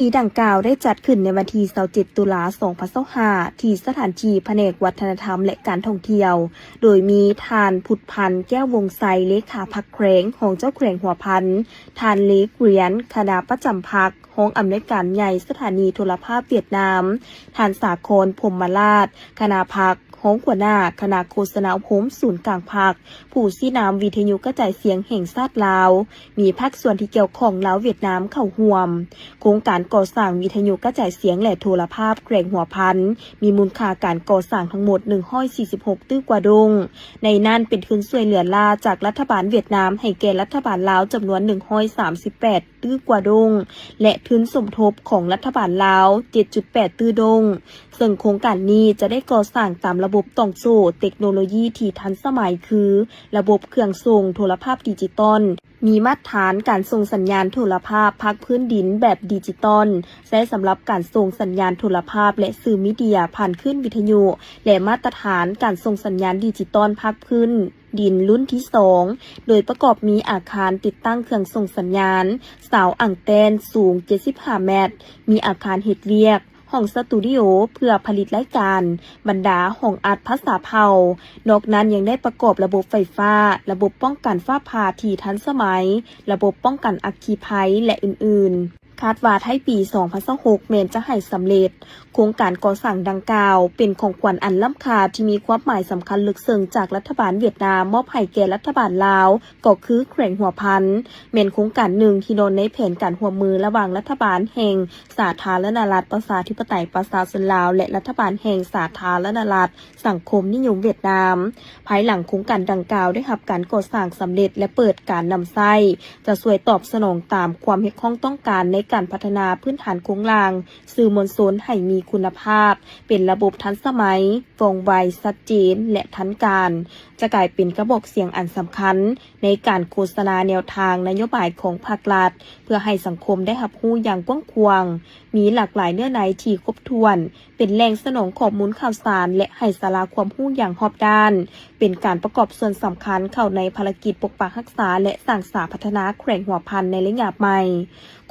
ທີ່ດັ່ງກ່າວໄດ້ຈັດຂຶ້ນໃນວັນທີຊາວເຈັດ ຕຸລາ ສອງພັນຊາວຫ້າ ທີ່ສະຖານທີ່ພະແນກວັດທະນະທຳ ແລະ ການທ່ອງທ່ຽວ, ໂດຍມີທ່ານ ພຸດພັນ ແກ້ວວົງໄຊ ເລຂາພັກແຂວງ, ຮອງເຈົ້າແຂວງຫົວພັນ, ທ່ານ ເລກ ຣຽນ ຄະນະປະຈຳພັກ, ຮອງອຳນວຍການໃຫຍ່ສະຖານີໂທລະພາບຫວຽດນາມ, ທ່ານ ສາຄອນ ພົມມະລາດ ຄະນະພັກ, ຮອງຫົວໜ້າຄະນະໂຄສະນາອົບຮົມສູນກາງພັກ, ຜູ້ຊີ້ນຳວິທະຍຸກະຈາຍສຽງແຫ່ງຊາດລາວ, ມີພາກສ່ວນທີ່ກ່ຽວຂ້ອງລາວຫວຽດນາມເຂົ້າຮ່ວມ. ໂຄງການກໍ່ສ້າງວິທະຍຸກະຈາຍສຽງ ແລະ ໂທລະພາບແຂວງຫົວພັນ ມີມູນຄ່າການກໍ່ສ້າງທັງໝົດໜຶ່ງຮ້ອຍສີ່ສິບຫົກຕື້ກວ່າດົງ, ໃນນັ້ນເປັນທຶນຊ່ວຍເຫຼືອລ້າຈາກລັດຖະບານຫວຽດນາມໃຫ້ແກ່ລັດຖະບານລາວຈຳນວນໜຶ່ງຮ້ອຍສາມສິບແປດ ຕື້ກວ່າດົງ ແລະ ທຶນສົມທົບຂອງລັດຖະບານລາວ ເຈັດຈຸດແປດ ຕື້ດົງ, ເຊິ່ງໂຄງການນີ້ຈະໄດ້ກໍ່ສ້າງຕາມລະບົບຕ່ອງໂສ້ເຕັກໂນໂລຢີທີ່ທັນສະໄໝ ຄື ລະບົບເຄື່ອງສົ່ງໂທລະພາບດິຈິຕອນ, ມີມາດຖານການສົ່ງສັນຍານໂທລະພາບພາກພື້ນດິນແບບດິຈິຕອນ, ໃຊ້ສຳລັບການສົ່ງສັນຍານໂທລະພາບ ແລະ ສື່ມີເດຍຜ່ານຄື້ນວິທະຍຸ ແລະ ມາດຕະຖານການສົ່ງສັນຍານດິຈິຕອນພາກພື້ນ ດິນລຸ້ນທີສອງ ໂດຍປະກອບມີອາຄານຕິດຕັ້ງເຄື່ອງສົ່ງສັນຍານ ຊາວອັງແຕນ ສູງເຈັດສິບຫ້າແມັດ, ມີອາຄານເຮັດວຽກ, ຫ້ອງສະຕູດິໂອເພື່ອຜະລິດລາຍການ, ບັນດາຫ້ອງອັດພາສາເຜົ່າ. ນອກນັ້ນຍັງໄດ້ປະກອບລະບົບໄຟຟ້າ, ລະບົບປ້ອງກັນຟ້າຜ່າທີ່ທັນສະໄໝ, ລະບົບປ້ອງກັນອັກຄີໄພ ແລະ ອື່ນໆ. ຄາດວ່າທ້າຍປີສອງພັນຊາວຫົກແມ່ນຈະໃຫ້ສຳເລັດ. ໂຄງການກໍ່ສ້າງດັ່ງກ່າວ ເປັນຂອງຂວັນອັນລ້ຳຄ່າທີ່ມີຄວາມໝາຍສຳຄັນເລິກເຊິ່ງຈາກລັດຖະບານຫວຽດນາມມອບໃຫ້ແກ່ລັດຖະບານລາວ ກໍຄືແຂວງຫົວພັນ, ແມ່ນໂຄງການໜຶ່ງທີ່ນອນໃນແຜນການຮ່ວມມືລະຫວ່າງລັດຖະບານແຫ່ງສາທາລະນະລັດປະຊາທິປະໄຕປະຊາຊົນລາວ ແລະ ລັດຖະບານແຫ່ງສາທາລະນະລັດ ສັງຄົມນິຍົມຫວຽດນາມ. ພາຍຫຼັງໂຄງການດັ່ງກ່າວໄດ້ຮັບການກໍ່ສ້າງສຳເລັດ ແລະ ເປີດການນຳໃຊ້, ຈະຊ່ວຍຕອບສະໜອງຕາມຄວາມຮຽກຮ້ອງຕ້ອງການໃນການພັດທະນາພື້ນຖານໂຄງລ່າງສື່ມວນຊົນໃຫ້ມີຄຸນນະພາບ, ເປັນລະບົບທັນສະໄໝ, ວ່ອງໄວ, ຊັດເຈນ ແລະ ທັນການ, ຈະກາຍເປັນກະບອກສຽງອັນສຳຄັນໃນການໂຄສະນາແນວທາງນະໂຍບາຍຂອງພາກລັດ, ເພື່ອໃຫ້ສັງຄົມໄດ້ຮັບຮູ້ຢ່າງກວ້າງຂວາງ, ມີຫຼາກຫຼາຍເນື້ອໃນທີ່ຄົບຖ້ວນ, ເປັນແຫຼ່ງສະໜອງຂໍ້ມູນຂ່າວສານ ແລະ ໃຫ້ສາລາຄວາມຮູ້ຢ່າງຮອບດ້ານ, ເປັນການປະກອບສ່ວນສຳຄັນເຂົ້າໃນພາລະກິດປົກປັກຮັກສາ ແລະ ສ້າງສາພັດທະນາແຂວງຫົວພັນໃນໄລຍະໃໝ່.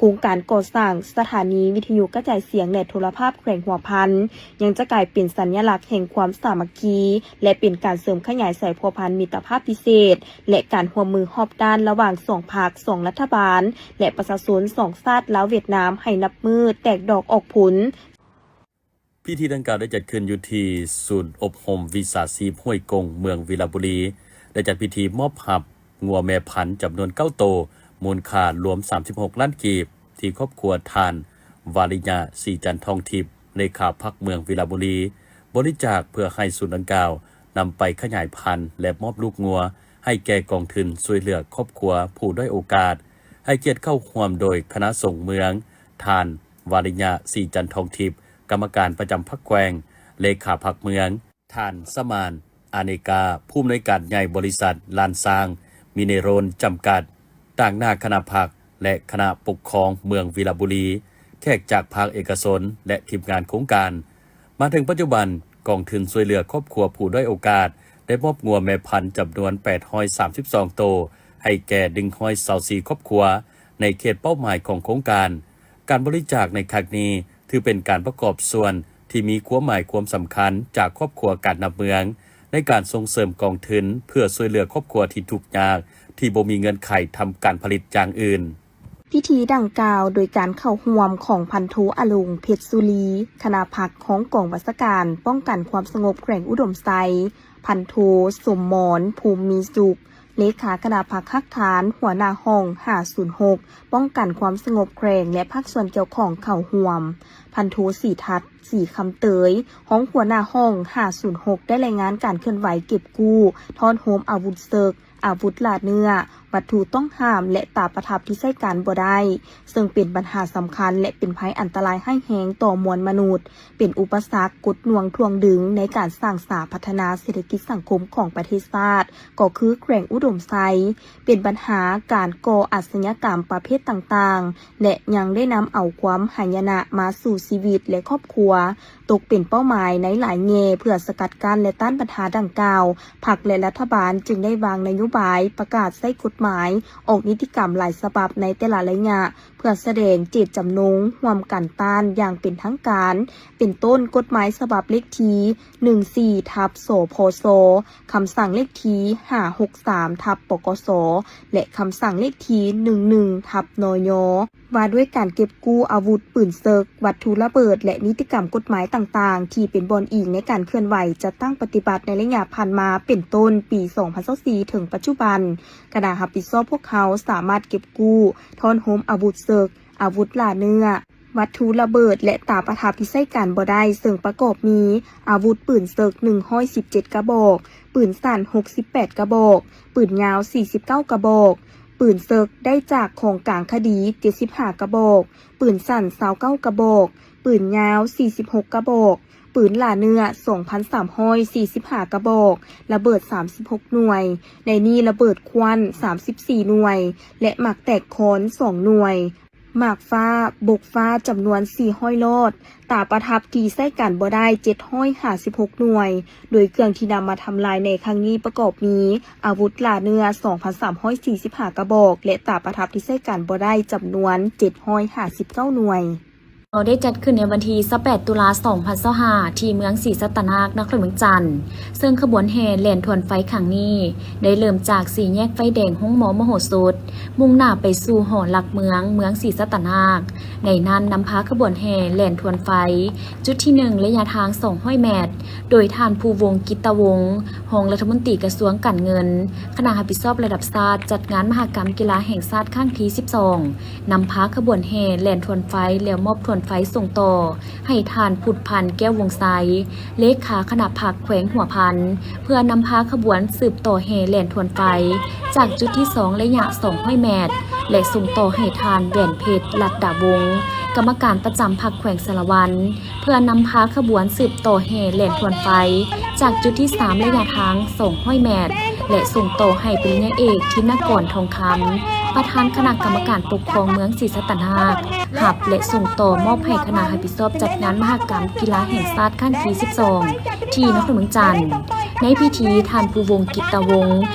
ໂຄງການກໍ່ສ້າງສະຖານີວິທະຍຸກະຈາຍສຽງ ແລະ ໂທລະພາບແຂວງຫົວພັນ ຍັງຈະກາຍເປັນສັນຍະລັກແຫ່ງຄວາມສາມັກຄີ ແລະ ເປັນການເສີມຂະຫຍາຍສາຍພົວພັນມິດຕະພາບພິເສດ ແລະ ການຮ່ວມມືຮອບດ້ານລະຫວ່າງສອງພັກ, ສອງລັດຖະບານ ແລະ ປະຊາຊົນສອງຊາດລາວຫວຽດນາມ ໃຫ້ນັບມື້ແຕກດອກອອກຜົນ. ພິທີດັ່ງກ່າວໄດ້ຈັດຂຶ້ນຢູ່ທີ່ສູນອົບຮົມວິຊາຊີບຫ້ວຍກົງ ເມືອງວິລະບູລີ, ໄດ້ຈັດພິທີມອບຮັບງົວແມ່ພັນຈຳນວນເກົ້າໂຕ, ມູນຄ່າລວມສາມສິບຫົກລ້ານກີບ, ທີ່ຄອບຄົວທ່ານ ວາລິຍະ ສີຈັນທອງທິບ, ເລຂາພັກເມືອງວິລະບູລີ, ບໍລິຈາກເພື່ອໃຫ້ສູນດັ່ງກ່າວນຳໄປຂະຫຍາຍພັນ ແລະ ມອບລູກງົວໃຫ້ແກ່ກອງທຶນຊ່ວຍເຫຼືອຄອບຄົວຜູ້ດ້ອຍໂອກາດ. ໃຫ້ກຽດເຂົ້າຮ່ວມໂດຍຄະນະສົງເມືອງ, ທ່ານ ວາລິຍະ ສີຈັນທອງທິບ, ກຳມະການປະຈຳພັກແຂວງ, ເລຂາພັກເມືອງ, ທ່ານ ສະໝານ ອາເນກາ, ຜູ້ອຳນວຍການໃຫຍ່ບໍລິສັດລ້ານຊ້າງມິເນໂຣນຈຳກັດ, ຕາງໜ້າຄະນະພັກ ແລະ ຄະນະປົກຄອງເມືອງວິລະບູລີ, ແຂກຈາກພາກເອກະຊົນ ແລະ ທີມງານໂຄງການ. ມາເຖິງປັດຈຸບັນ, ກອງທຶນຊ່ວຍເຫຼືອຄອບຄົວຜູ້ດ້ອຍໂອກາດ ໄດ້ມອບງົວແມ່ພັນຈຳນວນແປດຮ້ອຍສາມສິບສອງໂຕ ໃຫ້ແກ່ໜຶ່ງຮ້ອຍຊາວສີ່ຄອບຄົວ ໃນເຂດເປົ້າໝາຍຂອງໂຄງການ. ການບໍລິຈາກໃນຄັ້ງນີ້ ຖືເປັນການປະກອບສ່ວນທີ່ມີຄວາມໝາຍຄວາມສຳຄັນຈາກຄອບຄົວການນຳເມືອງ ໃນການສົ່ງເສີມກອງທຶນເພື່ອຊ່ວຍເຫຼືອຄອບຄົວທີ່ທຸກຍາກ ທີ່ບໍ່ມີເງື່ອນໄຂທຳການຜະລິດຢ່າງອື່ນ. ພິທີດັ່ງກ່າວໂດຍການເຂົ້າຮ່ວມຂອງພັນໂທ ອາລົງ ເພັດສຸລີ, ຄະນະພັກຮອງກອງບັນຊາການປ້ອງກັນຄວາມສະຫງົບແຂວງອຸດົມໄຊ, ພັນໂທ ສົມໝອນ ພູມມີສຸກ, ເລຂາຄະນະພັກຮາກຖານ, ຫົວໜ້າຫ້ອງຫ້າສູນຫົກ ປ້ອງກັນຄວາມສະຫງົບແຂວງ ແລະ ພາກສ່ວນກ່ຽວຂ້ອງເຂົ້າຮ່ວມ, ພັນໂທ ສີທັດ ສີຄຳເຕີຍ, ຮອງຫົວໜ້າຫ້ອງຫ້າສູນຫົກ ໄດ້ລາຍງານການເຄື່ອນໄຫວເກັບກູ້, ຖອນໂຮມອາວຸດເສິກ, ອາວຸດລ່າເນື້ອ, ວັດຖຸຕ້ອງຫ້າມ ແລະ ຕາປະທັບທີ່ໃຊ້ການບໍ່ໄດ້, ເຊິ່ງເປັນບັນຫາສຳຄັນ ແລະ ເປັນໄພອັນຕະລາຍຮ້າຍແຮງຕໍ່ມວນມະນຸດ, ເປັນອຸປະສັກກົດໜ່ວງຖ່ວງດຶງໃນການສ້າງສາພັດທະນາເສດຖະກິດສັງຄົມຂອງປະເທດຊາດ, ກໍຄືແຂວງອຸດົມໄຊ, ເປັນບັນຫາການກໍ່ອາຊະຍາກຳປະເພດຕ່າງໆ ແລະ ຍັງໄດ້ນຳເອົາຄວາມຫາຍະນະມາສູ່ຊີວິດ ແລະ ຄອບຄົວ, ຕົກເປັນເປົ້າໝາຍໃນຫຼາຍແງ່ເພື່ອສະກັດກັ້ນ ແລະ ຕ້ານບັນຫາດັ່ງກ່າວ, ພັກ ແລະ ລັດຖະບານຈຶ່ງໄດ້ວາງນະໂຍບາຍ, ປະກາດໃຊ້ກົດໝາຍ, ອອກນິຕິກຳຫຼາຍສະບັບໃນແຕ່ລະໄລຍະ, ເພື່ອສະແດງເຈດຈຳນົງຮ່ວມກັນຕ້ານຢ່າງເປັນທາງການ, ເປັນຕົ້ນ ກົດໝາຍສະບັບເລກທີ ໜຶ່ງສີ່ ທັບ ສພສ, ຄຳສັ່ງເລກທີ ຫ້າຫົກສາມ ທັບ ປກສ ແລະ ຄຳສັ່ງເລກທີ ໜຶ່ງໜຶ່ງ ທັບ ນຍ ວ່າດ້ວຍການເກັບກູ້ອາວຸດ, ປືນເສິກ, ວັດຖຸລະເບີດ ແລະ ນິຕິກຳກົດໝາຍຕ່າງໆ ທີ່ເປັນບ່ອນອີງໃນການເຄື່ອນໄຫວຈັດຕັ້ງປະຕິບັດໃນໄລຍະຜ່ານມາ ເປັນຕົ້ນ ປີສອງພັນຊາວສີ່ ເຖິງປັດຈຸບັນ, ຄະນະຮັບຜິດຊອບພວກເຮົາສາມາດເກັບກູ້, ທ້ອນໂຮມອາວຸດເສິກ, ອາວຸດລ່າເນື້ອ, ວັດຖຸລະເບີດ ແລະ ຕາປະທັບທີ່ໃຊ້ການບໍ່ໄດ້, ເຊິ່ງປະກອບມີ ອາວຸດປືນເສິກ ໜຶ່ງຮ້ອຍສິບເຈັດ ກະບອກ, ປືນສັ້ນ ຫົກສິບແປດ ກະບອກ, ປືນຍາວ ສີ່ສິບເກົ້າ ກະບອກ, ປືນເສິກໄດ້ຈາກຂອງກາງຄະດີ ເຈັດສິບຫ້າ ກະບອກ, ປືນສັ້ນ ຊາວເກົ້າ ກະບອກ, ປືນຍາວ ສີ່ສິບຫົກ ກະບອກ, ປືນລ່າເນື້ອ ສອງພັນສາມຮ້ອຍສີ່ສິບຫ້າ ກະບອກ, ລະເບີດ ສາມສິບຫົກ ໜ່ວຍ, ໃນນີ້ລະເບີດຂວັນ ສາມສິບສີ່ ໜ່ວຍ ແລະ ໝາກແຕກຄອນ ສອງ ໜ່ວຍ, ໝາກຟ້າ, ບົກຟ້າ ຈຳນວນ ສີ່ຮ້ອຍ ຫຼອດ, ຕາປະທັບທີ່ໃຊ້ການບໍ່ໄດ້ ເຈັດຮ້ອຍຫ້າສິບຫົກ ໜ່ວຍ, ໂດຍເຄື່ອງທີ່ນຳມາທຳລາຍໃນຄັ້ງນີ້ປະກອບມີ ອາວຸດລ່າເນື້ອ ສອງພັນສາມຮ້ອຍສີ່ສິບຫ້າ ກະບອກ ແລະ ຕາປະທັບທີ່ໃຊ້ການບໍ່ໄດ້ ຈຳນວນ ເຈັດຮ້ອຍຫ້າສິບເກົ້າ ໜ່ວຍ. ເຮົາໄດ້ຈັດຂຶ້ນໃນວັນທີ ຊາວແປດ ຕຸລາ ສອງພັນຊາວຫ້າ ທີ່ເມືອງສີສັດຕະນາກ ນະຄອນຫຼວງວຽງຈັນ, ເຊິ່ງຂະບວນແຫ່ແລ່ນທວນໄຟຄັ້ງນີ້ ໄດ້ເລີ່ມຈາກສີ່ແຍກໄຟແດງໂຮງໝໍມະໂຫສົດ, ມຸ່ງໜ້າໄປສູ່ຫໍຫຼັກເມືອງ ເມືອງສີສັດຕະນາກ. ໃນນັ້ນນຳພາຂະບວນແຫ່ແລ່ນທວນໄຟ ຈຸດທີໜຶ່ງ ໄລຍະທາງ ສອງຮ້ອຍແມັດ, ໂດຍທ່ານ ພູວົງ ກິດຕະວົງ ຮອງລັດຖະມົນຕີກະຊວງການເງິນ, ຄະນະຮັບຜິດຊອບລະດັບຊາດ ຈັດງານມະຫະກຳກິລາແຫ່ງຊາດຄັ້ງທີສິບສອງ ນຳພາຂະບວນແຫ່ແລ່ນທວນໄຟ ແລ້ວມອບທວນໄຟສົ່ງຕໍ່ໃຫ້ທ່ານ ພຸດພັນ ແກ້ວວົງໄຊ ເລຂາຄະນະພັກແຂວງຫົວພັນ, ເພື່ອນຳພາຂະບວນສືບຕໍ່ແຫ່ແລ່ນທວນໄຟ ຈາກຈຸດທີສອງ ໄລຍະ ສອງຮ້ອຍແມັດ ແລະ ສົ່ງຕໍ່ໃຫ້ທ່ານ ແຫວນເພັດ ລັດດາວົງ ກຳມະການປະຈຳພັກແຂວງສາລະວັນ, ເພື່ອນຳພາຂະບວນສືບຕໍ່ແຫ່ແລ່ນທວນໄຟ ຈາກຈຸດທີສາມ ໄລຍະທາງ ສອງຮ້ອຍແມັດ ແລະ ສົ່ງຕໍ່ໃຫ້ປະລິນຍາເອກ ທິນນະກອນ ທອງຄຳ ປະທານຄະນະກຳມະການປົກຄອງເມືອງສີສັດຕະນາກ ຮັບ ແລະ ສົ່ງຕໍ່ມອບໃຫ້ຄະນະຮັບຜິດຊອບຈັດງານມະຫະກຳກິລາແຫ່ງຊາດຄັ້ງທີສິບສອງ ທີ່ນະຄອນຫຼວງວຽງຈັນ. ໃນພິທີ, ທ່ານ ພູວົງ ກິດຕະວົງ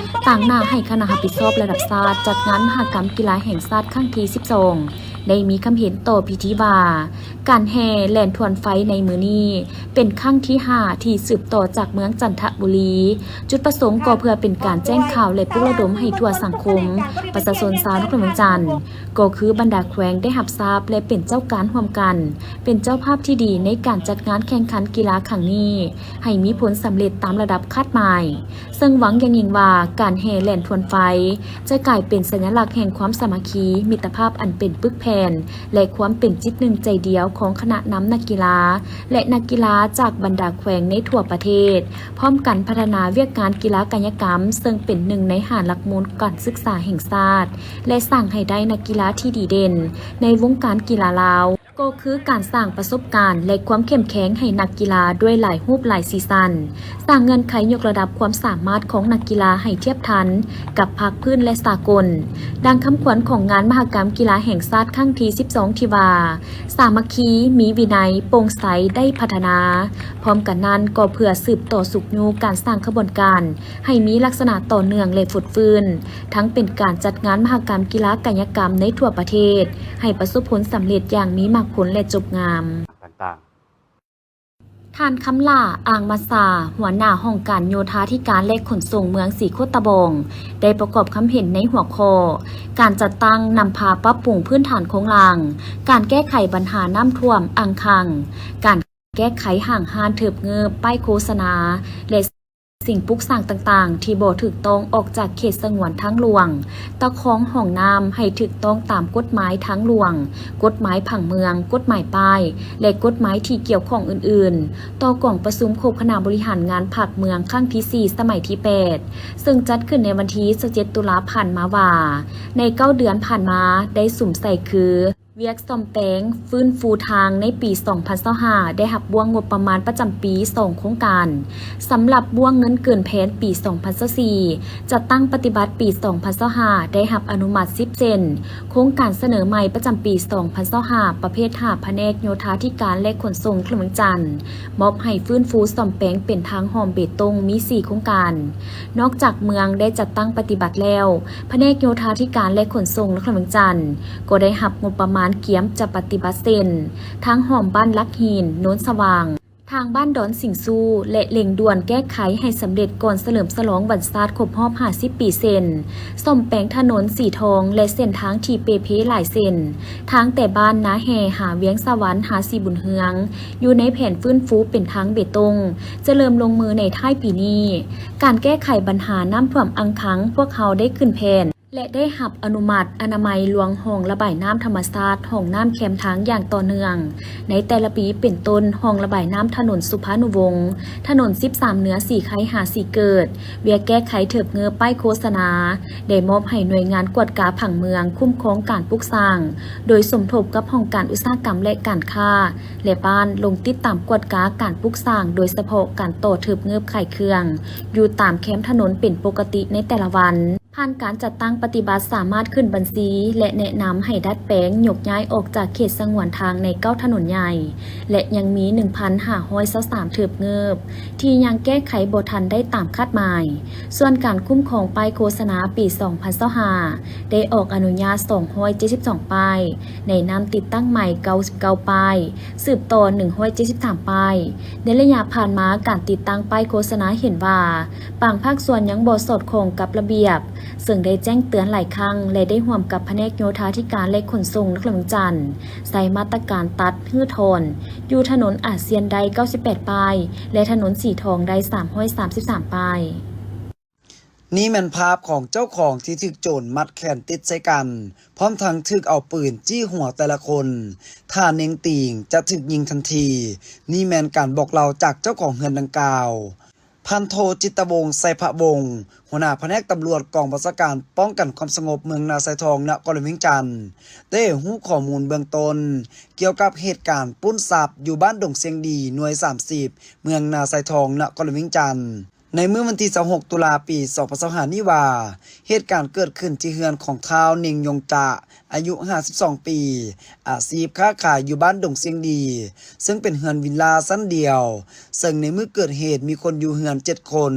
ຕາງໜ້າໃຫ້ຄະນະຮັບຜິດຊອບລະດັບຊາດຈັດງານມະຫະກຳກິລາແຫ່ງຊາດຄັ້ງທີສິບສອງ ໄດ້ມີຄຳເຫັນຕໍ່ພິທີວ່າ, ການແຫ່ແລ່ນທວນໄຟໃນມື້ນີ້ ເປັນຄັ້ງທີຫ້າທີ່ສືບຕໍ່ຈາກເມືອງຈັນທະບູລີ. ຈຸດປະສົງກໍເພື່ອເປັນການແຈ້ງຂ່າວ ແລະ ປຸກລະດົມໃຫ້ທົ່ວສັງຄົມ ປະຊາຊົນຊາວນະຄອນຫຼວງວຽງຈັນ, ກໍຄືບັນດາແຂວງໄດ້ຮັບຊາບ ແລະ ເປັນເຈົ້າການຮ່ວມກັນ, ເປັນເຈົ້າພາບທີ່ດີໃນການຈັດງານແຂ່ງຂັນກິລາຄັ້ງນີ້ ໃຫ້ມີຜົນສຳເລັດຕາມລະດັບຄາດໝາຍ. ເຊິ່ງຫວັງຢ່າງຍິ່ງວ່າ ການແຫ່ແລ່ນທວນໄຟ ຈະກາຍເປັນສັນຍະລັກແຫ່ງຄວາມສາມັກຄີ, ມິດຕະພາບອັນເປັນປຶກແຜ່ນ ແລະ ຄວາມເປັນຈິດໜຶ່ງໃຈດຽວຂອງຄະນະນຳນັກກິລາ ແລະ ນັກກິລາຈາກບັນດາແຂວງໃນທົ່ວປະເທດ, ພ້ອມກັນພັດທະນາວຽກງານກິລາກາຍະກຳ ເຊິ່ງເປັນໜຶ່ງໃນຫ້າຫຼັກມູນການສຶກສາແຫ່ງຊາດ ແລະ ສ້າງໃຫ້ໄດ້ນັກກິລາທີ່ດີເດັ່ນໃນວົງການກິລາລາວ. ກໍຄືການສ້າງປະສົບການ ແລະ ຄວາມເຂັ້ມແຂງໃຫ້ນັກກິລາດ້ວຍຫຼາຍຮູບຫຼາຍສີສັນ, ສ້າງເງື່ອນໄຂຍົກລະດັບຄວາມສາມາດຂອງນັກກິລາໃຫ້ທຽບທັນກັບພາກພື້ນ ແລະ ສາກົນ. ດັ່ງຄຳຂວັນຂອງງານມະຫະກຳກິລາແຫ່ງຊາດຄັ້ງທີສິບສອງ ທີ່ວ່າ, ສາມັກຄີ, ມີວິໄນ, ໂປ່ງໃສ, ໄດ້ພັດທະນາ. ພ້ອມກັນນັ້ນກໍເພື່ອສືບຕໍ່ຊຸກຍູ້ການສ້າງຂະບວນການ ໃຫ້ມີລັກສະນະຕໍ່ເນື່ອງ ແລະ ຟົດຟື້ນ, ທັງເປັນການຈັດງານມະຫະກຳກິລາກາຍະກຳໃນທົ່ວປະເທດ ໃຫ້ປະສົບຜົນສຳເລັດຢ່າງມີໝາກຜົນ ແລະ ຈົບງາມ. ຕ່າງໆ. ທ່ານ ຄຳຫຼ້າ ອ່າງມາຊາ, ຫົວໜ້າຫ້ອງການໂຍທາທິການ ແລະ ຂົນສົ່ງເມືອງສີໂຄດຕະບອງ ໄດ້ປະກອບຄຳເຫັນໃນຫົວຂໍ້ ການຈັດຕັ້ງນຳພາປັບປຸງພື້ນຖານໂຄງລ່າງ, ການແກ້ໄຂບັນຫານ້ຳຖ້ວມ, ອ່າງຂັງ, ການ ແກ້ໄຂຫ້າງຮ້ານເທີບເງີບ, ປ້າຍໂຄສະນາ ແລະ ສິ່ງປຸກສ້າງຕ່າງໆ ທີ່ບໍ່ຖືກຕ້ອງອອກຈາກເຂດສະຫງວນທາງຫຼວງ, ຕະຄອງຮ່ອງນ້ຳໃຫ້ຖືກຕ້ອງຕາມກົດໝາຍທາງຫຼວງ, ກົດໝາຍຜັງເມືອງ, ກົດໝາຍປ້າຍ ແລະ ກົດໝາຍທີ່ກ່ຽວຂ້ອງອື່ນໆ ຕໍ່ກອງປະຊຸມຄົບຄະນະບໍລິຫານງານພັກເມືອງຄັ້ງທີສີ່ ສະໄໝທີແປດ ເຊິ່ງຈັດຂຶ້ນໃນວັນທີຊາວເຈັດ ຕຸລາ ຜ່ານມາວ່າ, ໃນເກົ້າເດືອນຜ່ານມາໄດ້ສຸມໃສ່ຄື, ວຽກສ້ອມແປງຟື້ນຟູທາງໃນປີສອງພັນຊາວຫ້າ ໄດ້ຮັບບ້ວງງົບປະມານປະຈຳປີສອງໂຄງການ. ສຳລັບບ້ວງເງິນເກີນແຜນປີສອງພັນຊາວສີ່ ຈັດຕັ້ງປະຕິບັດປີສອງພັນຊາວຫ້າ ໄດ້ຮັບອະນຸມັດສິບເສັ້ນ. ໂຄງການສະເໜີໃໝ່ປະຈຳປີສອງພັນຊາວຫ້າ ປະເພດຫ້າ ພະແນກໂຍທາທິການ ແລະ ຂົນສົ່ງນະຄອນຫຼວງວຽງຈັນ ມອບໃຫ້ຟື້ນຟູສ້ອມແປງເປັນທາງຮ່ອມເບຕົງມີສີ່ໂຄງການ. ນອກຈາກເມືອງໄດ້ຈັດຕັ້ງປະຕິບັດແລ້ວ, ພະແນກໂຍທາທິການ ແລະ ຂົນສົ່ງນະຄອນຫຼວງວຽງຈັນ ກໍໄດ້ຮັບງົບປະມານກຽມຈະປະຕິບັດເຊັ່ນ ທາງຮ່ອມບ້ານຫຼັກຫີນ ໂນນສະຫວ່າງ, ທາງບ້ານດອນສິງຊູ ແລະ ເລັ່ງດ່ວນແກ້ໄຂໃຫ້ສຳເລັດກ່ອນສະເຫຼີມສະຫຼອງວັນຊາດຄົບຮອບຫ້າສິບປີເຊັ່ນ ສ້ອມແປງຖະໜົນສີທອງ ແລະ ເສັ້ນທາງທີ່ເປ່ເພຫຼາຍເສັ້ນ, ທາງແຕ່ບ້ານນາແຮ່ຫາວຽງສະຫວັນຫາສີບຸນເຮືອງ ຢູ່ໃນແຜນຟື້ນຟູເປັນທາງເບຕົງ ຈະເລີ່ມລົງມືໃນທ້າຍປີນີ້. ການແກ້ໄຂບັນຫານ້ຳຖ້ວມອັ່ງຄັງ ພວກເຮົາໄດ້ຂຶ້ນແຜນ ແລະ ໄດ້ຮັບອະນຸມັດອະນາໄມລວງຮ່ອງລະບາຍນ້ຳທຳມະຊາດ, ຮ່ອງນ້ຳແຄມທາງຢ່າງຕໍ່ເນື່ອງໃນແຕ່ລະປີ ເປັນຕົ້ນ ຮ່ອງລະບາຍນ້ຳຖະໜົນສຸພານຸວົງ, ຖະໜົນສິບສາມເໜືອ ສີໄຄຫາສີເກີດ, ວຽກແກ້ໄຂເທີບເງີບປ້າຍໂຄສະນາ ໄດ້ມອບໃຫ້ໜ່ວຍງານກວດກາຜັງເມືອງຄຸ້ມຄອງການປຸກສ້າງ ໂດຍສົມທົບກັບຫ້ອງການອຸດສາຫະກຳ ແລະ ການຄ້າ ແລະ ບ້ານ ລົງຕິດຕາມກວດກາການປຸກສ້າງ, ໂດຍສະເພາະການຕໍ່ເທີບເງີບຂາຍເຄື່ອງ ຢູ່ຕາມແຄມຖະໜົນເປັນປົກກະຕິໃນແຕ່ລະວັນ. ຜ່ານການຈັດຕັ້ງປະຕິບັດ ສາມາດຂຶ້ນບັນຊີ ແລະ ແນະນຳໃຫ້ດັດແປງຍົກຍ້າຍອອກຈາກເຂດສະຫງວນທາງໃນເກົ້າຖະໜົນໃຫຍ່ ແລະ ຍັງມີໜຶ່ງພັນຫ້າຮ້ອຍຊາວສາມເທີບເງີບ ທີ່ຍັງແກ້ໄຂບໍ່ທັນໄດ້ຕາມຄາດໝາຍ. ສ່ວນການຄຸ້ມຄອງປ້າຍໂຄສະນາປີສອງພັນຊາວຫ້າ ໄດ້ອອກອະນຸຍາດສອງຮ້ອຍເຈັດສິບສອງປ້າຍ, ແນະນຳຕິດຕັ້ງໃໝ່ເກົ້າສິບເກົ້າປ້າຍ, ສືບຕໍ່ໜຶ່ງຮ້ອຍເຈັດສິບສາມປ້າຍ. ໃນໄລຍະຜ່ານມາ, ການຕິດຕັ້ງປ້າຍໂຄສະນາເຫັນວ່າ ບາງພາກສ່ວນຍັງບໍ່ສອດຄ່ອງກັບລະບຽບ, ເຊິ່ງໄດ້ແຈ້ງເຕືອນຫຼາຍຄັ້ງ ແລະ ໄດ້ຮ່ວມກັບພະແນກໂຍທາທິການ ແລະ ຂົນສົ່ງນະຄອນຫຼວງວຽງຈັນ ໃຊ້ມາດຕະການຕັດ, ຮື້ຖອນ ຢູ່ຖະໜົນອາຊຽນໄດ້ເກົ້າສິບແປດປ້າຍ ແລະ ຖະໜົນສີທອງໄດ້ສາມຮ້ອຍສາມສິບສາມປ້າຍ. ນີ້ແມ່ນພາບຂອງເຈົ້າຂອງທີ່ຖືກໂຈນມັດແຂນຕິດໃສ່ກັນ, ພ້ອມທັງຖືກເອົາປືນຈີ້ຫົວແຕ່ລະຄົນ. ຖ້າເໜັງຕີງຈະຖືກຍິງທັນທີ. ນີ້ແມ່ນການບອກເລົ່າຈາກເຈົ້າຂອງເຮືອນດັ່ງກ່າວ. ພັນໂທ ຈິດຕະວົງ ໄຊພະວົງ, ຫົວໜ້າພະແນກຕຳຫຼວດກອງບັນຊາການປ້ອງກັນຄວາມສະຫງົບເມືອງນາຊາຍທອງ ນະຄອນຫຼວງວຽງຈັນ ໄດ້ໃຫ້ຮູ້ຂໍ້ມູນເບື້ອງຕົ້ນ ກ່ຽວກັບເຫດການປຸ້ນຊັບຢູ່ບ້ານດົງຊຽງດີ ໜ່ວຍສາມສິບ ເມືອງນາຊາຍທອງ ນະຄອນຫຼວງວຽງຈັນ ໃນມື້ວັນທີຊາວຫົກ ຕຸລາ ປີສອງພັນຊາວຫ້ານີ້ວ່າ, ເຫດການເກີດຂຶ້ນທີ່ເຮືອນຂອງທ້າວ ເນັງ ຍົງຈະ ອາຍຸຫ້າສິບສອງປີ, ອາຊີບຄ້າຂາຍຢູ່ບ້ານດົງຊຽງດີ, ເຊິ່ງເປັນເຮືອນວິລລາຊັ້ນດຽວ, ເຊິ່ງໃນມື້ເກີດເຫດມີຄົນຢູ່ເຮືອນເຈັດຄົນ.